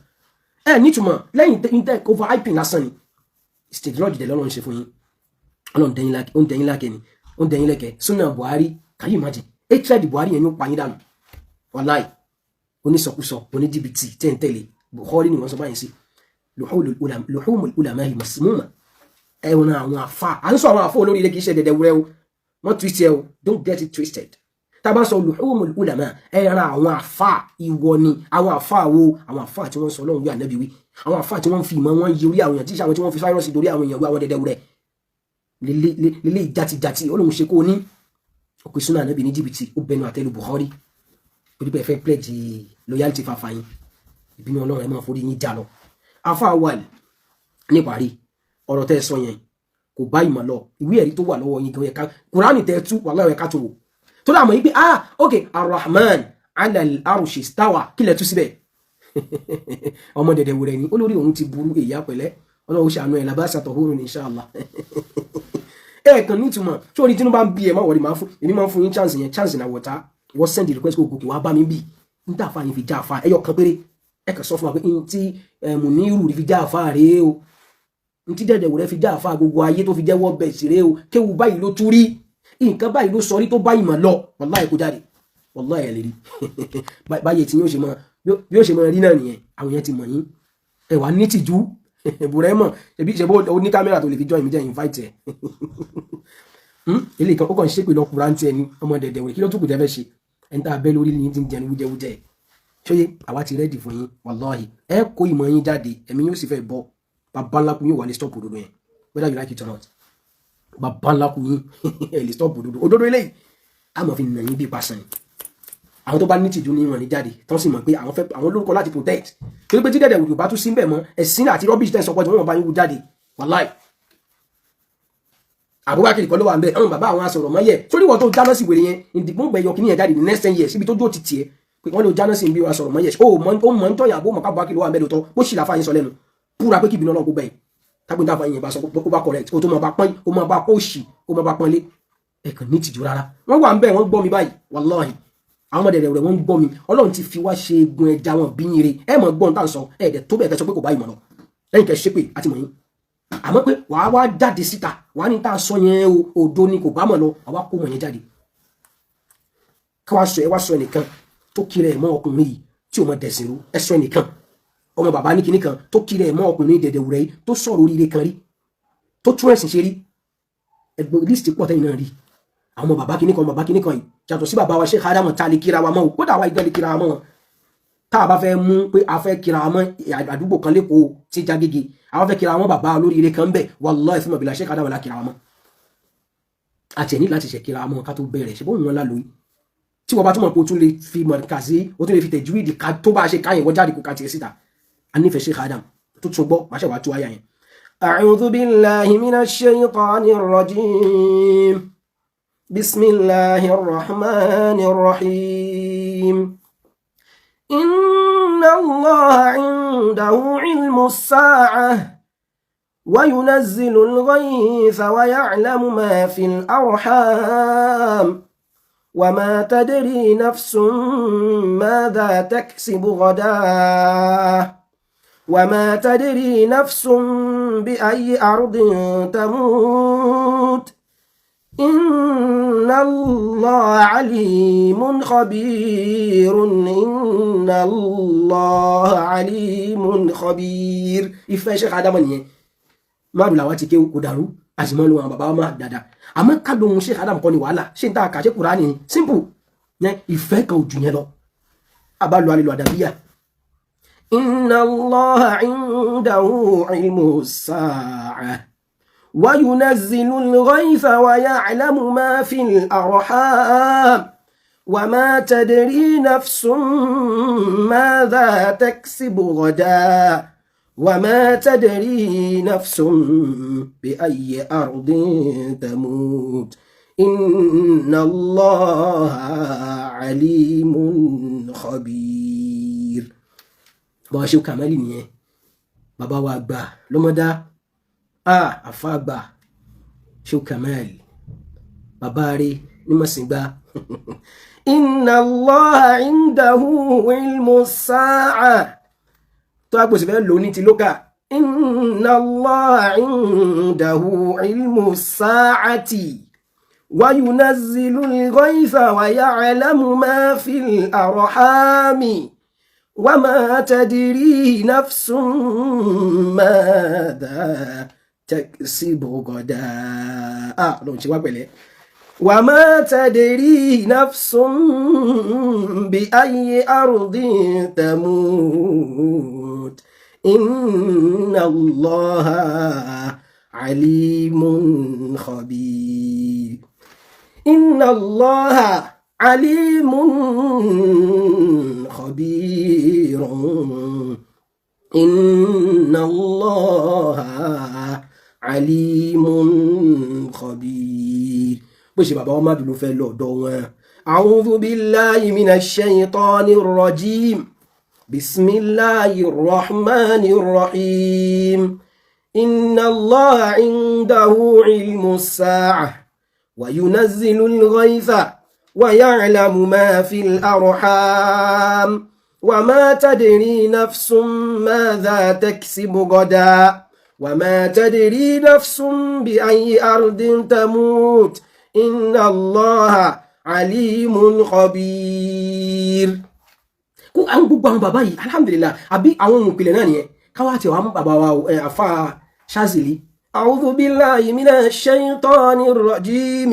Ẹ nítumọ̀ lẹ́yìn tẹ́ over hyping lásán ni. State lodge dẹ̀ lọ́nà ń ṣe fún yín. Ọlọ́run ó ń dẹ̀yìn lákẹ́ ni, ó ń dẹ̀yìn lẹ́kẹ́. Sunna Buhari, can you imagine? Hatred Buhari yẹn ní ó pa yín dànù. Wàláì, onísọkúsọ, oníjìbìtì tẹ́ ń tẹ̀lé Buhari ni wọ́n sọ báyìí sí. Luhumul ulama'i masmuma. Ẹ̀wọ̀n àwọn àfa à ń sọ, àwọn àfa olórí ilé, kì í ṣe dẹ̀dẹ̀ wúrẹ́ o. Wọ́n twist ẹ o, don't get it twisted. Tá a bá sọ luhumul ulama, ẹran àwọn àfa, ìwọ ni àwọn àfa wo? Àwọn àfa tí wọ́n sọ Ọlọ́run wí, ànábì wí, àwọn àfa tí wọ́n fi ìmọ̀ wọn yí orí àwọn èèyàn, tí àwọn tí wọ́n fi fáírọ́ọ̀sì dorí àwọn èèyàn wí. Àwọn dẹ̀dẹ̀ wúrẹ́ lélẹ́ játijàti olóhùn ṣe kó ní òkè súnà ànábì ní jìbìtì. Ó bẹnu àtẹ́lu Buhari torí pé ẹ fẹ́ pledge loyalty fàfà yín. Ìbínú Ọlọ́run, ẹ máa forí yín já lọ. Afa wal níparí ọ̀rọ̀ tẹ́ ẹ sọ yẹn kò bá ìmọ̀ lọ. Ìwé ẹ̀rí tó wà lọ́wọ́ yín gan yẹ ká Kùránì tẹ́ ẹ tú, wàláhì ẹ ká tó wò tó dà mọ̀ yín pé, ah, ok, Arrahman ala al-arshi stawa, kí lẹ tú síbẹ̀? Ọmọ dẹ̀dẹ̀ wúrẹ́ ni olórí òun ti burú. Èyí àpẹlẹ, Ọlọ́run ṣàánú ẹ̀ làbáṣà tọ̀húrù ní inshallah. Ẹ kàn nítumọ̀ sórí tí inú bá ń bí ẹ má wọlé. Máa fún èmi, máa ń fún yín chance yẹn, chance náà wọ̀tá. Wọ́n send request kó gòkè wá bá mi bì ń tà fà yín fi já àfa ẹyọ kan péré. Ẹ kàn sọ fún wa pé n tí Muniru fi já àfa rèé o, n tí dẹ̀dẹ̀ wúrẹ́ fi já àfa gbogbo ayé tó fi jẹ́ wọ́ bẹ̀ sí rèé o, kéwu báyìí ló tú rí, nǹkan báyìí ló sọ rí tó báyìí mọ̀ lọ. Wàláhì, kó jáde, wàláhì, ẹ̀ lè rí báyìí tí yóò ṣe mọ bí ó ṣe mọ rí náà nìyẹn. Àwọn yẹn ti mọ̀ yín, ẹ wà ní tìjú bùrẹ́mọ̀. Ṣebí ṣe bó o ní kámẹ́rà tó lè fi join mi, jẹ́ invite ẹ̀. Ilé kan ó kàn ṣépè lọ kúra ń tiẹ̀ ní ọmọ dẹ̀dẹ̀ wẹ̀. Kí ló tún kù tẹ́ fẹ́ ṣe? Ẹni tá a bẹ́ lórí ní ti ń jẹun wújẹwújẹ. Ṣóyè àwa ti ready fún yín. Wàláhì, ẹ kó ìmọ̀ yín jáde, ẹ̀mí yóò sì fẹ́ bọ́. Babaláku yóò wà ní stop òdodo yẹn, whether you like it or not. Babaláku yín, ẹ lè stop òdodo. Òdodo eléyìí a máa fi nà yín bí paṣán ni. Àwọn tó bá ní tìjú ní wọn ní jáde tán sì mọ̀ pé àwọn fẹ́ àwọn lórúkọ láti protect, torí pé tí dẹ̀dẹ̀ wùdù bá tún sí bẹ̀ mọ́, ẹ̀sìn àti rubbish tẹ̀ sọpọ̀ tí wọ́n bá yín wú jáde. Wàláì, Abubakar kọ́ ló wà ń bẹ̀, àwọn bàbá àwọn asọ̀rọ̀ mọ́ yẹ sórí wọn tó jáná sí wèrè yẹn. Ìdìbò gbẹ̀yọ kìíní yẹn jáde ní next 10 years, ibi tó dúró ti tiẹ̀ pé wọ́n lè jáná sí ibi wa sọ̀rọ̀ mọ́ yẹ. Ó mọ̀ ń tọ̀yàn àbó mọ̀ ká Abubakar ló wà ń bẹ̀ lóòótọ́, bó sì láfa yín sọ lẹ́nu púra pé kí ìbínú Ọlọ́run kó gbẹ̀yìn tágbóńtà fún yín bá sọ kó bá correct, ó tó mọ̀ bá pọ́n, ó mọ̀ bá kó òṣì, ó mọ̀ bá pọ́n lé. Ẹ̀kàn ní tìjú rárá. Wọ́n wà ń bẹ̀, wọ́n gbọ́ mi báyìí. Wàláhì, àwọn ọmọdé rẹ̀ wọ́n ń gbọ́ mi. Ọlọ́run ti fi wá ṣe egun ẹja wọn bí yín re. Ẹ mọ̀ gbọ́n tá à ń sọ, ẹ̀ dẹ̀ tó bẹ́ẹ̀ kẹ́ sọ pé kò bá ìmọ̀ lọ lẹ́yìn kẹ́ ṣépè àti mọ̀ yín. Àmọ́ pé wàá wá jáde síta, wàá ní tá a sọ yẹn o, òdo ni, kò bá mọ̀ lọ. Àwa kó mọ̀ yẹn jáde ká wá sọ. Ẹ wá sọ ẹnìkan tó kiri ẹ̀ mọ́ ọkùnrin yìí tí ò mọ dẹ̀sìn rú. Ẹ sọ ẹnìkan, ọmọ bàbá ní kinní kan tó kiri ẹ̀ mọ́ ọkùnrin dẹ̀dẹ̀ wúrẹ́ yìí tó sọ̀rọ̀ oríire kan rí, tó tún ẹ̀sìn ṣe rí. Ẹgbẹ́ list pọ̀ tẹ́yìn náà rí. Àwọn ọmọ bàbá kinní kan, bàbá kinní kan yìí, yàtọ̀ sí bàbá wa Sheikh Adamu tá a lè kíra wa mọ́ o. Kódà wa ìgbẹ́ lè kíra wa mọ́ wọn. Tá a bá fẹ́ mú pé a fẹ́ kíra wa mọ́ àdúgbò kan lẹ́kọ̀ọ́ tí jágége, àwọn fẹ́ kíra wa mọ́ bàbá olóríire kan bẹ̀, wallahi fún mọ̀bìlà Sheikh Adamu la kíra wa mọ́. Àti ẹ̀ ní láti ṣe kíra wa mọ́ ká tó bẹ̀rẹ̀ ṣe bóun wọn lálóyún. Tí wọ́n bá túmọ̀ pé o tún lè fi mọ̀kàsí, o tún lè fi tẹ̀júwìdì ká tó bá ṣe káyìn wọ́n jáde kó ká tiẹ̀ síta. A nífẹ̀ẹ́ Sheikh Adam tó tún gbọ́ máṣe wàá tú àyà yẹn. أعوذ بالله من الشيطان الرجيم، بسم الله الرحمن الرحيم. إن الله عنده علم الساعة وينزل الغيث ويعلم ما في الأرحام. وما تدري نفس ماذا تكسب غدا وما تدري نفس بأي أرض تموت إن الله عليم خبير إن الله عليم خبير. Ìfẹ́ Sheikh Adamu nìyẹn. Márùn làwọn ti kéwú kò dàrú, àti mọ́ lu àwọn bàbá wa máa dáadáa, àmọ́ ká lóhun Sheikh Adamu kọ́ ni wàhálà ṣé n ta kà ṣe Kùránì ni simple yẹn. Ìfẹ́ kan ò jù yẹn lọ. Àbá lu alẹ́ lu àdàbíyà. إن الله عنده علم الساعة وينزل الغيث ويعلم ما في الأرحام وما تدري نفس ماذا تكسب غدا وما تدري نفس بأي أرض تموت إن الله عليم خبير. Bọ́n ṣe kàmẹ́lì nìyẹn, bàbá wa àgbà lọ́mọdá, àfa àgbà ṣe kàmẹ́lì, bàbá rẹ̀ ní mọ̀sìngbà. إن الله عنده علم الساعة. Tó a gbèsè fẹ́ lò ní ti lókà. إن الله عنده علم الساعة وينزل الغيث ويعلم ما في الأرحام وما تدري نفس ماذا تكسب غدا. Lóun ṣe wá pẹ̀lẹ́. وما تدري نفس بأي أرض تموت إن الله عليم خبير. إن الله عليم خبير إن الله عليم خبير. Bó ṣe bàbá wọn má dùn ló fẹ́ lọ́dọ̀ wọn. أعوذ بالله من الشيطان الرجيم بسم الله الرحمن الرحيم إن الله عنده علم الساعة وينزل الغيث ويعلم ما في الأرحام وما تدري نفس ماذا تكسب غدا وما تدري نفس بأي أرض تموت إن الله عليم خبير. Kó àwọn gbogbo àwọn bàbá yìí, alhamdulillah, àbí àwọn ohun ìpìlẹ̀ náà nìyẹn. Káwá tí wàá mú bàbá wa àfa Ṣázìlì. أعوذ بالله من الشيطان الرجيم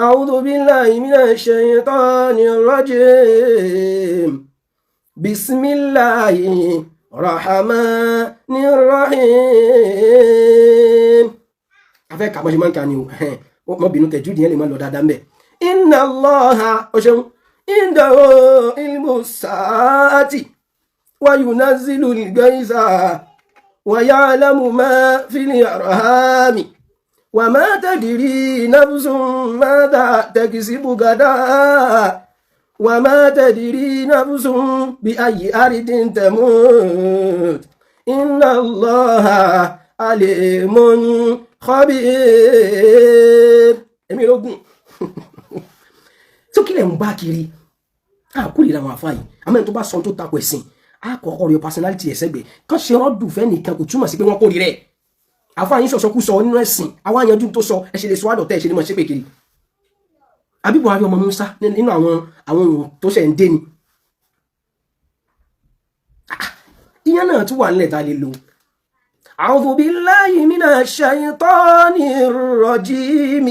أعوذ بالله من الشيطان الرجيم بسم الله الرحمن الرحيم. Afẹ́ kà bọ́n ṣe máa ń kà ni o, mọ́ bínú, tẹ̀jú díẹ̀ lè má lọ dáadáa mbẹ́. إن الله, o ṣeun, عنده علم الساعة وينزل الغيث ويعلم ما في الأرحام وما تدري نفس ماذا تكسب غدا وما تدري نفس بأي أرض تموت إن الله عليم خبير. Èmi lógún tó kílẹ̀ ń bá kiri àkúrìrà àwọn àfáà yìí. Àmọ́ ẹni tó bá sọ tó takò ẹ̀sìn, àkọ́kọ́ rẹ̀ personality ẹ̀sẹ̀gbẹ̀ kan ṣe rọ́dù fẹ́ nìkan kò túmọ̀ sí pé wọ́n kórìíra ẹ̀. Àfáà yín sọ̀sọ́ kú sọ nínú ẹ̀sìn, àwọn àyànjú tó sọ ẹ̀ ṣe lè sọ àdọ̀tẹ́ ẹ̀ ṣe lè mọ̀ ṣépè kiri. Àbí Buhari ọmọ Musa nínú àwọn ohun tó ṣẹ̀ ń dé ni ìyẹn náà tún wà nílẹ̀ tá a lè lò. أعوذ بالله من الشيطان الرجيم.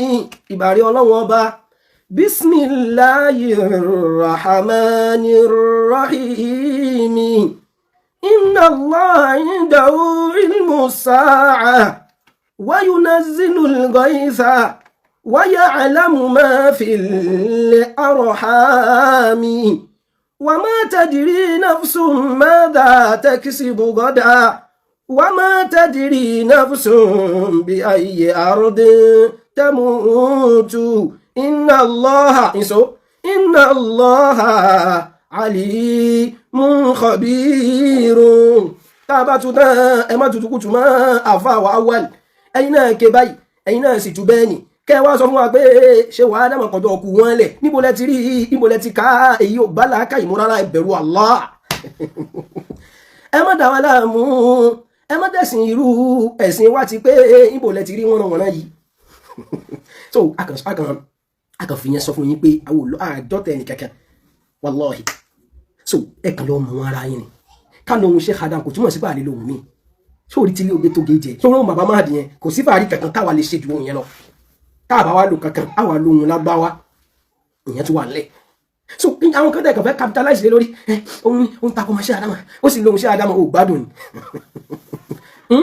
Ìbàrí Ọlọ́run Ọba. بسم الله الرحمن الرحيم إن الله عنده علم الساعة وينزل الغيث ويعلم ما في الأرحام وما تدري نفس ماذا تكسب غدا وما تدري نفس بأي أرض تموت إن الله إن الله عليم خبير. Tá a bá tún tán, ẹ má tutù kùtù mọ́. Àfa wa awal, ẹ̀yin náà ké báyìí, ẹ̀yin náà sì tún bẹ́ẹ̀ ni. Kẹ́ ẹ wá sọ fún wa pé ṣé wàá dàmọ̀ kọjọ́ ọkù wọn lẹ̀, níbo lẹ ti rí, níbo lẹ ti ká? Èyí ò bá làákà ìmúrárá. Ẹ bẹ̀rù Allah, ẹ má dà wá láàmú, ẹ má dẹ̀sìn irú ẹ̀sìn wa ti pé. Níbo lẹ ti rí wọ́n wọ̀nà yìí? So akàn fi yẹn sọ fún yín pé àwọn àjọ tẹ̀ ní kankan, wallahi. So ẹ kàn lọ mọ wọn ara yín ni. Ká lóhun ṣe Adam kò túmọ̀ sí pé àlè lóhun mi. Sórí tí ilé oge tó ge jẹ sórí ohun bàbá máàdì yẹn, kò sí fàárí kankan táwa lè ṣe ju ohun yẹn lọ. Táàbà wa lò kankan, àwa lóhun lágbáwá, ìyẹn tún wà nílẹ̀. So àwọn kan tẹ̀ kàn fẹ́ capitalize lé lórí ẹ, òun takò máa ṣe Adama, ó sì lóhun ṣe Adama ò gbádùn ni,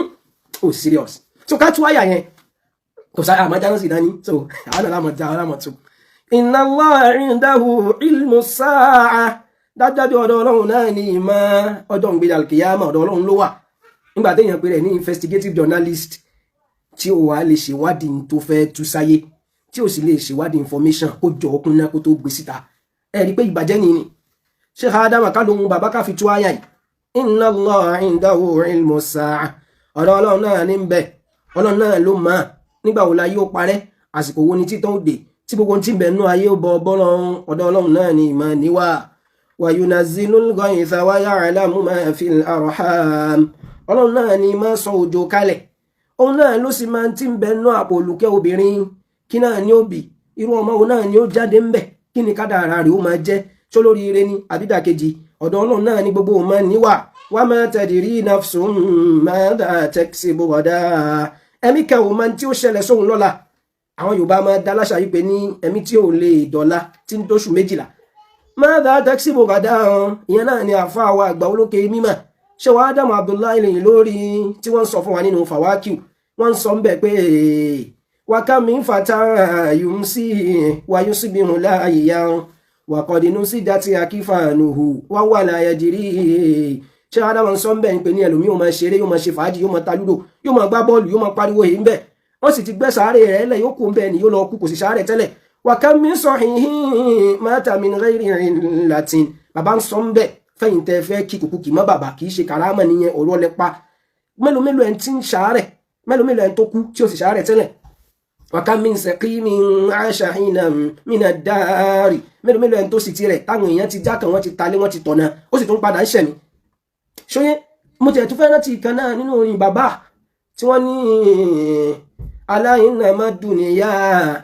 ó serious. So ká tú àyà yẹn, kò sáré àmọ́ jáná sí dání. So àwọn náà lámọ̀ já lámọ̀ tú. Inna Allaha indahu ilmu sa'a. Dájájú, ọ̀dọ̀ Ọlọ́run náà ní ìmọ̀ ọjọ́ ìgbéjà kìyàmọ̀, ọ̀dọ̀ Ọlọ́run ló wà. Nígbà téèyàn pé rẹ̀ ní investigative journalist, tí ó wà lè ṣèwádìí tó fẹ́ tú sáyé, tí ó sì lè ṣèwádìí information kó jọ ọkùnrin náà kó tó gbé síta, ẹ rí i pé ìbàjẹ́ ni ni Sheikh Adama ká lóhun bàbá ká fi tú àyà yìí. Inna Allaha indahu ilmu sa'a, ọ̀dọ̀ Ọlọ́run náà ní bẹ̀, Ọlọ́run náà ló mọ̀ nígbà wo la yóò parẹ́, àsìkò wo ni títàn òde tí gbogbo tí ń bẹ̀ nú ayé ó bọ bọ́lọ́run. Ọ̀dọ̀ Ọlọ́run náà ní ìmọ̀ níwà. Wa yunazzilul ghaytha wa ya'lamu ma fil arham. Ọlọ́run náà ní máa sọ òjò kalẹ̀, òun náà ló sì máa ti ń bẹ nú àpò olùkẹ́ obìnrin. Kí náà ní òbí, irú ọmọ òun náà ni ó jáde ń bẹ̀, kí ni kádàrá rẹ̀ ó máa jẹ́, ṣó lórí ire ni àbídàkejì? Ọ̀dọ̀ Ọlọ́run náà ní gbogbo òun máa níwà. Wa ma tadri nafsun madha taksibu ghadan. Ẹ̀mí kan ò máa tí ó ṣẹlẹ̀ sóhun lọ́la. Àwọn Yorùbá máa dá láṣà yìí pé ní ẹ̀mí tí ò lè dọ̀la tí ń tóṣù 12. Madha taksibu ghadan, ìyẹn náà ni àfa wa àgbà olókè mímọ̀ ṣé wàá Ádámù Abdullahi lẹ́yìn lórí tí wọ́n sọ fún wa nínú Fàwákìw. Wọ́n sọ ń bẹ̀ pé wa kam min fata yumsi wa yusbihu lahiyan wa qad nusijat akfanuhu wa huwa la yadri. Ṣé Ádámù sọ ń bẹ̀ ń pè ní ẹlòmíì yóò máa ṣeré, yóò máa ṣe fàájì, yóò máa ta lúdò, yóò máa gbá bọ́ọ̀lù, yóò máa pariwo èyí ń bẹ̀, wọ́n sì ti gbẹ́ sàárè rẹ̀ lẹ̀, yóò kú ń bẹ̀ ni, yóò lọ kú, kò sì sàárè tẹ́lẹ̀. Wa kam min sahihin mata min ghayri illatin. Bàbá ń sọ ń bẹ̀ fẹ́yìn tẹ́ fẹ́ kí kùkù kì mọ́ bàbá, kì í ṣe kàrámà nìyẹn, ọ̀rọ̀ lẹ pa. Mélòó mélòó ẹni tí ń ṣàárẹ̀, mélòó mélòó ẹni tó kú tí ó sì ṣàárẹ̀ tẹ́lẹ̀. Wa kam min saqimin asha hinan mina dari. Mélòó mélòó ẹni tó sì ti rẹ̀ táwọn èèyàn ti já kan, wọ́n ti talé, wọ́n ti tọ̀nà, ó sì tún padà ń ṣẹ̀mí. Ṣóyé mo tiẹ̀ tún fẹ́ rántí kan náà nínú orin bàbá tí wọ́n ní ala innama dunya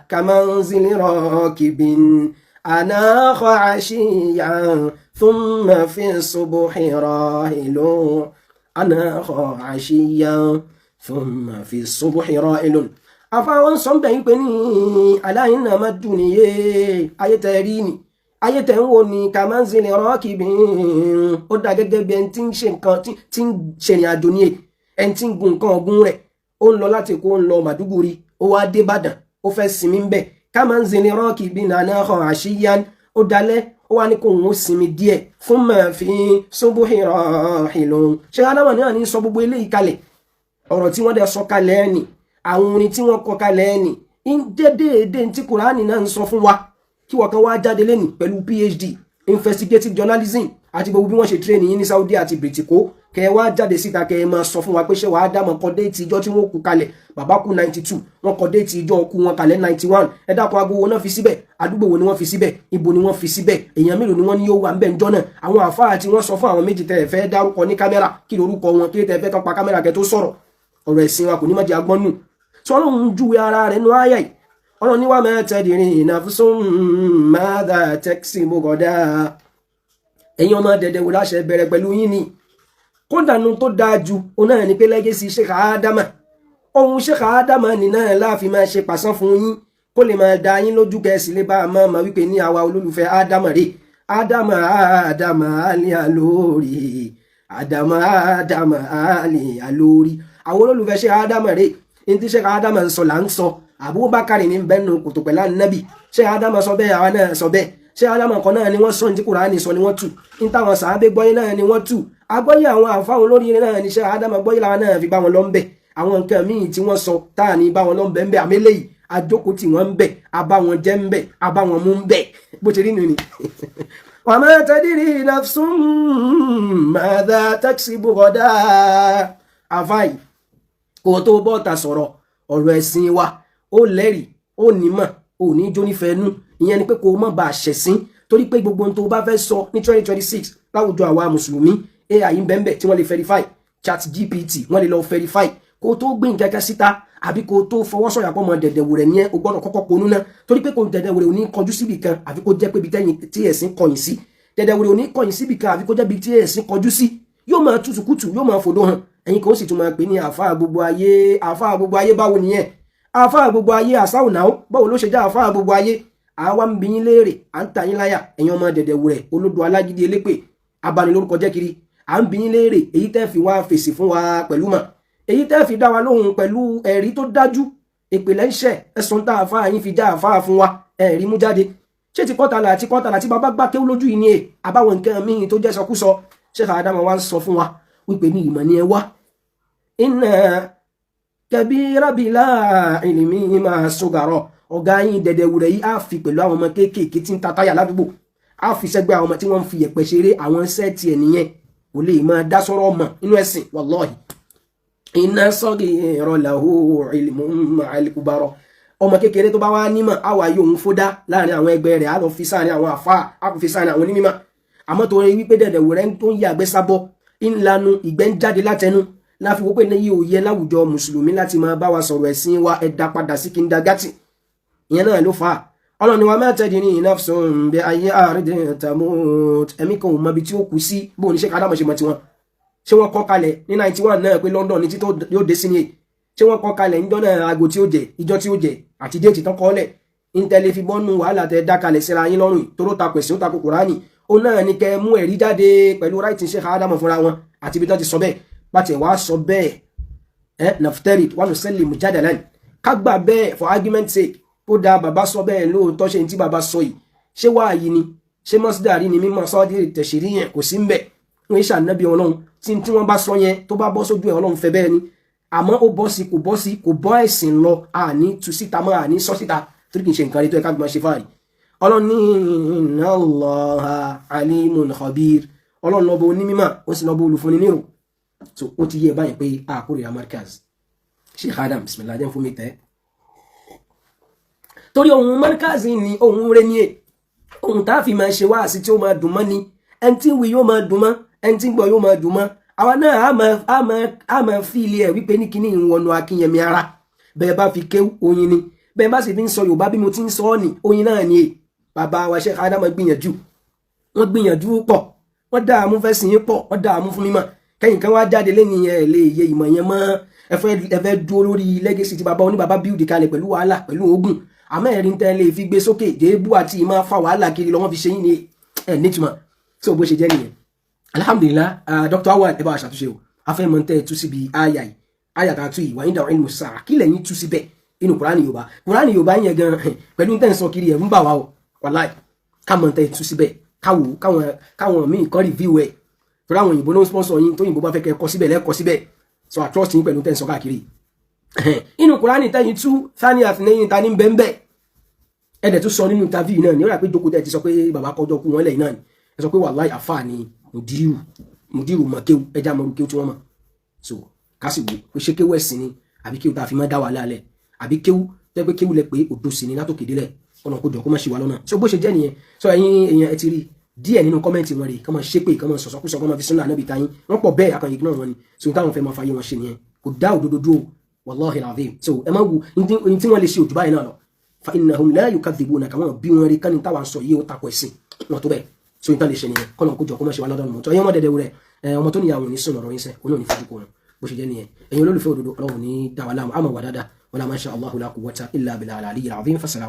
kamanzili rakibin anakha ashiyan thumma fi subuhi rahilun, anakha ashiyan thumma fi subuhi rahilun. Àfáwọn sọ ń bẹ̀yìn pé ní ala innama dunya, ayé tẹ̀ rí ni, ayé tẹ̀ ń wò ní, kamanzili rakibin, ó dà gẹ́gẹ́ bí ẹni tí ń ṣe nǹkan, tí ń ṣèrìn àjò ní ẹni tí ń gun nǹkan ọ̀gùn rẹ̀, ó ń lọ láti Èkó, ó ń lọ Màdúgùrí, ó wá dé Ìbàdàn, ó fẹ́ sinmi ń bẹ̀. Kamanzili rakibin anakha ashiyan, ó dalẹ̀, ó wá ní kó òun ó sinmi díẹ̀ fún ma fi subuhi rahilun. Ṣé aláwọ̀ náà ní sọ gbogbo eléyìí kalẹ̀? Ọ̀rọ̀ tí wọ́n dẹ̀ sọ kalẹ̀ ẹ̀ nì, àwọn orin tí wọ́n kọ kalẹ̀ ẹ̀ nì ń jẹ́ déédéé tí Kùránì náà ń sọ fún wa. Kí wọ́n kan wá jáde lẹ́nìí pẹ̀lú PhD investigative journalism àti gbogbo bí wọ́n ṣe train yín ní Saudi àti Britiko, kẹ ẹ wá jáde síta, kẹ ẹ máa sọ fún wa pé ṣé wàá dámọ̀ kọ date ìjọ tí wọ́n kú kalẹ̀. Bàbá kú 92, wọ́n kọ date ìjọ kú wọn kalẹ̀ 91. Ẹ dákun, aago wo náà fi síbẹ̀? Àdúgbò wo ni wọ́n fi síbẹ̀? Ibo ni wọ́n fi síbẹ̀? Èèyàn mélòó ni wọ́n ní yóò wà ńbẹ̀ ńjọ́ náà? Àwọn àfáà tí wọ́n sọ fún àwọn méjì tẹ́ ẹ fẹ́ dárúkọ ní kámẹ́rà, kí lorúkọ wọn? Kí tẹ́ ẹ fẹ́ kán pa kámẹ́rà kẹ́ tó sọ̀rọ̀? Ọ̀rọ̀ ẹ̀sìn wa kò ní má jẹ́ agbọ́n nù. Tí Ọlọ́run júwe ara rẹ̀ nú àyà yìí, Ọlọ́run ní wa ma tadri nafsun madha taksibu ghadan. Ẹ̀yin ọmọ dẹ̀dẹ̀ wò láṣẹ bẹ̀rẹ̀ pẹ̀lú yín ni. Kódà nu tó dáa ju òun náà ni pé legacy Sheikh Ádámà, ohun Sheikh Ádámà ní náà láàfin máa ṣe pàṣán fún yín, kó lè máa da yín lójú, kẹsì lè bá a máa mọ̀ wípé ní àwa olólùfẹ́ Ádámà rè. Ádámà, Ádámà àlìyà lórí, Ádámà, Ádámà àlìyà lórí. Àwọn olólùfẹ́ Sheikh Ádámà rè. Ní tí Sheikh Ádámà ń sọ là ń sọ. Abubakar ní bẹ́ẹ̀ nù kòtò pẹ̀lú ànábì. Sheikh Ádámà sọ bẹ́ẹ̀, àwa náà sọ bẹ́ẹ̀. Sheikh Ádámà kan náà ni wọ́n sọ, ní tí Kùránì sọ ni wọ́n tù, ní táwọn sàábé gbọ́yé náà ni wọ́n tù. Agbọ́yé àwọn àfáwọn olóríire náà ni Sheikh Ádámà gbọ́yé, làwọn náà fi bá wọn lọ ń bẹ̀. Àwọn nǹkan míì tí wọ́n sọ táà ní bá wọn lọ ń bẹ̀ ń bẹ̀, àmì eléyìí àjókòó tí wọ́n ń bẹ̀, abá wọn jẹ́ ń bẹ̀, abá wọn mú ń bẹ̀, bó ṣe rí nù ni. Wa ma tadri nafsun madha taksibu ghadan. Àfáì kò tó bọ́ta sọ̀rọ̀ ọ̀rọ̀ ẹ̀sìn wa, ó lẹ́rìí. Ó ní mọ̀, ò ní jó nífẹ̀ẹ́ nú. Ìyẹn ni pé kó o má bàa ṣẹ̀sín, torí pé gbogbo ohun tó o bá fẹ́ sọ ní 2026 láwùjọ àwa mùsùlùmí, AI ń bẹ́ẹ̀ tí wọ́n lè verify, Chat GPT wọ́n lè lọ verify. Kó o tó gbé nǹkan kan síta àbí kó o tó fọwọ́ sọ̀yà pọ̀ mọ́ dẹ̀dẹ̀wò rẹ̀ ní ẹ́, o gbọ́dọ̀ kọ́kọ́ ponú ná, torí pé kò dẹ̀dẹ̀wò rẹ̀ ò ní kọjú síbì kan àfi kó jẹ́ pé ibi tẹ́yìn tí ẹ̀sìn kọ̀yìn sí. Dẹ̀dẹ̀wò rẹ̀ ò ní kọ̀yìn síbì kan àfi kó jẹ́ ibi tí ẹ̀sìn kọjú sí. Yóò máa tutù kùtù, yóò máa fòdó hàn. Ẹ̀yin kan ó sì tún máa pè ní àáfàá gbogbo ayé. Àáfàá gbogbo ayé, báwo nìyẹn? Àáfàá gbogbo ayé àsáwò náà, báwo ló ṣe jẹ́ àáfàá gbogbo ayé? Àwa ń bi yín léèrè, à ń ta yín láyà. Ẹ̀yin ọmọ dẹ̀dẹ̀wò rẹ̀, olódo, alágídí, elépè, abanilórúkọ jẹ́ kiri, à ń bi yín léèrè. Èyí tẹ́ fi wá fèsì fún wa pẹ̀lú mọ̀, èyí tẹ́ fi dá wa lóhùn pẹ̀lú ẹ̀rí tó dájú. Ìpìlẹ̀ ń ṣẹ̀ ẹ̀sùn tá àáfàá yín fi já àáfàá fún wa, ẹ̀rí mú jáde. Ṣé ti kọ́tàlá àti kọ́tàlá tí bàbá gbá kéwú lójú yìí ni? È àbáwọn nǹkan míì tó jẹ́ sọkúsọ. Ṣé Ádámù wa ń sọ fún wa wípé ní ìmọ̀ ni ẹ wá. Inna kabira bila ilmi máa sọgàrọ̀. Ọ̀gá yín dẹ̀dẹ̀wùrẹ̀ yìí á fi pẹ̀lú àwọn ọmọ kéékèèké tí ń ta táyà ládùúgbò, á fi sẹ́gbẹ́ àwọn ọmọ tí wọ́n ń fi yẹ̀pẹ̀ ṣeré. Àwọn sẹ́ẹ̀tì ẹ̀ nìyẹn, kò lè máa dá sọ́rọ̀ ọmọ nínú ẹ̀sìn, wallahi. Inna saghira lahu ilmun ma'al kubara. Ọmọ kékeré tó bá wá nímọ̀, á wà yóò ń fódá láàrin àwọn ẹgbẹ́ rẹ̀, á lọ fi sáàrin àwọn àfáà, á fi sáàrin àwọn onímọ̀. Àmọ́ tó rí wípé dẹ̀dẹ̀wùrẹ́ tó ń yàgbẹ́ sábọ́ ńlanu, ìgbẹ́ ń jáde látẹnu, láfi wọ́pẹ́ ní yìí ò yẹ láwùjọ mùsùlùmí láti máa bá wa sọ̀rọ̀ ẹ̀sìn wa. Ẹ̀dá padà sí kindergarten, ìyẹn náà ló fà á. Ọlọ́ni wa ma tadri nafsun bi ayyi ardin tamut. Ẹ̀mí kan ò mọ ibi tí ó kú sí. Bóun ní ṣe ká dámọ̀ ṣe mọ̀ tiwọn? Ṣé wọ́n kọ́ kalẹ̀ ní 91 náà pé London ní títọ́ yóò dé sí ni? Ṣé wọ́n kọ́ kalẹ̀ níjọ́ náà aago tí ó jẹ, ìjọ tí ó jẹ àti date tán kọ́ lẹ̀? Ìtẹ̀lé fi bọ́nú wàhálà tẹ dá kalẹ̀ síra yín lọ́rùn, tóró ta pẹ̀sì, ó ta ko Kùránì. Ó náà ní kẹ́ mú ẹ̀rí jáde pẹ̀lú writing ṣe Ádámọ̀ fúnra wọn àti ibi tán ti sọ bẹ́ẹ̀. Pàtẹ wàá sọ bẹ́ẹ̀ ẹ naftarid wa nusallimu jadalan, ká gbà bẹ́ẹ̀ for argument sake, ó da bàbá sọ bẹ́ẹ̀ lóòótọ́. Ṣe ní tí bàbá sọ yìí, ṣé wáàyí ni? Ṣé mọ́sídàrí ni? Mímọ́ sọ́ọ́dí tẹ̀sírí yẹn kò sí ń bẹ̀. Wọ́n ṣe ànábì Ọlọ́run tí wọ́n bá sọ yẹn, tó bá bọ́ sójú ẹ̀, Ọlọ́run fẹ́ bẹ́ẹ̀ ni. Àmọ́ ó bọ́ sí, kò bọ́ sí, kò bọ́ ẹ̀sìn lọ, àní tú síta mọ́, àní sọ síta, torí kì í ṣe nǹkan rí tó yẹ ká gbọ́n ṣe fáàrí. Ọlọ́run ní inna Allaha alimun khabir. Ọlọ́run lọ́bọ onímọ̀, ó sì lọ́bọ olùfúnni nírò. So ó ti yé báyìí pé àkórè Markaz Sheikh Adam, bismillah, jẹ́ fún mi tẹ́, torí ohun Markaz ni ohun rẹ ni è, ohun tá a fi máa ṣe wáàsí tí ó máa dùn mọ́ ni. Ẹni tí ń wí yóò máa dùn mọ́, ẹni tí ń gbọ́ yóò máa dùn mọ́. Àwa náà á máa fi ilé ẹ̀ wípé ní kíní ìwọ̀nù akínyẹmí ara. Bẹ́ẹ̀ bá fi kéwú, oyin ni. Bẹ́ẹ̀ bá sì fi ń sọ Yorùbá bí mo ti ń sọ ọ́ ní, oyin náà ni. È bàbá wa Sheikh Adam gbìyànjú, wọ́n gbìyànjú pọ̀, wọ́n dààmú fẹ́ sìn yín pọ̀, wọ́n dààmú fún mímọ̀. Kẹ́yìn kan wá jáde lẹ́yìn ẹ̀ lè yẹ ìmọ̀ yẹn mọ́. Ẹ fẹ́ dúró lórí legacy tí bàbá oníbàbá build kalẹ̀ pẹ̀lú wàhálà, pẹ̀lú ogun. Àmọ́ ẹ̀rí tẹ́ lè fi gbé sókè, débú àti ìmọ̀ fa wàhálà kiri lọ́wọ́ fi ṣe yín ni ẹ̀ nítumọ̀ tí o bó ṣe jẹ́ nìyẹn. Alhamdulillah. Dr. Awal, ẹ bá wa ṣàtúnṣe o. Afẹ́ mọ̀ tẹ́ ẹ tú síbi àyà yìí, àyà tá a tú yìí, wà ní ilmu sáà. Kí lẹ́yìn tú síbẹ̀ inú Kùránì Yorùbá? Kùránì Yorùbá yẹn gan pẹ̀lú tẹ́ ń sọ kiri, ẹ̀ ń bà wá o. Wàláì, ká mọ̀ tẹ́ ẹ tú síbẹ̀, káwò káwọn míì kọ́ review ẹ̀, torí àwọn òyìnbó ló ń sponsor yín. Tó òyìnbó bá fẹ́ kẹ́ kọ síbẹ̀, lẹ́kọ síbẹ̀. So I trust yín pẹ̀lú tẹ́ ń sọ káàkiri inú Kùránì tẹ́yìn tú. Thani àtìlẹ́yìn ta ní bẹ́ńbẹ́? Ẹ̀dẹ̀ tún sọ nínú interview náà ní ó rà pé jókòó tẹ́ ti sọ pé bàbá kọjọ kú wọn lẹ́yìn náà ni. Ẹ sọ pé wàláì, àfáà ni mùdírù, mùdírù mọ̀ kéwù, ẹja mọ̀ kéwù tí wọ́n mọ̀. So kásì wò pé ṣé kéwù ẹ̀sìn ni àbí kéwù tá a fi máa dá wàhálà lẹ̀, àbí kéwù tẹ́ pé kéwù lẹ pé òdo sì ni látòkè délẹ̀. Ọ̀nà kò jọ kó má ṣe wà lọ́nà. So bó ṣe jẹ́ nìyẹn. So ẹ̀yin èèyàn, ẹ ti rí díẹ̀ nínú comment wọn rè, kọ́ máa ṣépè, kọ́ máa sọ̀sọ́kúsọ, kọ́ máa fi súnà ànábì tayín. Wọ́n pọ̀ bẹ́ẹ̀, akàn ignore wọn ni. So táwọn fẹ́ máa fàyè wọn ṣe nìyẹn, kò dá òdodo dúró, wallahi alazim. So ẹ má wo ní tí wọ́n lè ṣe òjò báyìí náà lọ. Fa innahum la yukadhibunaka. Wọn bí wọn rí kání táwa sọ yìí ó takò ẹ̀sìn wọn tó bẹ́ẹ̀. So ní tán lè ṣe nìyẹn. Kọ́nà kó jọ kó má ṣe wà lọ́dọ̀ mọ́tò. Ẹ̀yin ọmọ dẹ̀dẹ̀ rẹ̀, ọmọ tó níyàwó ní sùn lọ́rọ̀ yín sẹ́, òun náà ní fojú kó wọn. Bó ṣe jẹ́ nìyẹn. Ẹ̀yin olólùfẹ́ òdodo, Ọlọ́run ní dáwà láàmú, àmọ̀ wà dáadáa. Wala ma sha Allahu la quwwata illa billahi al-aliyyil azim. Fasalam.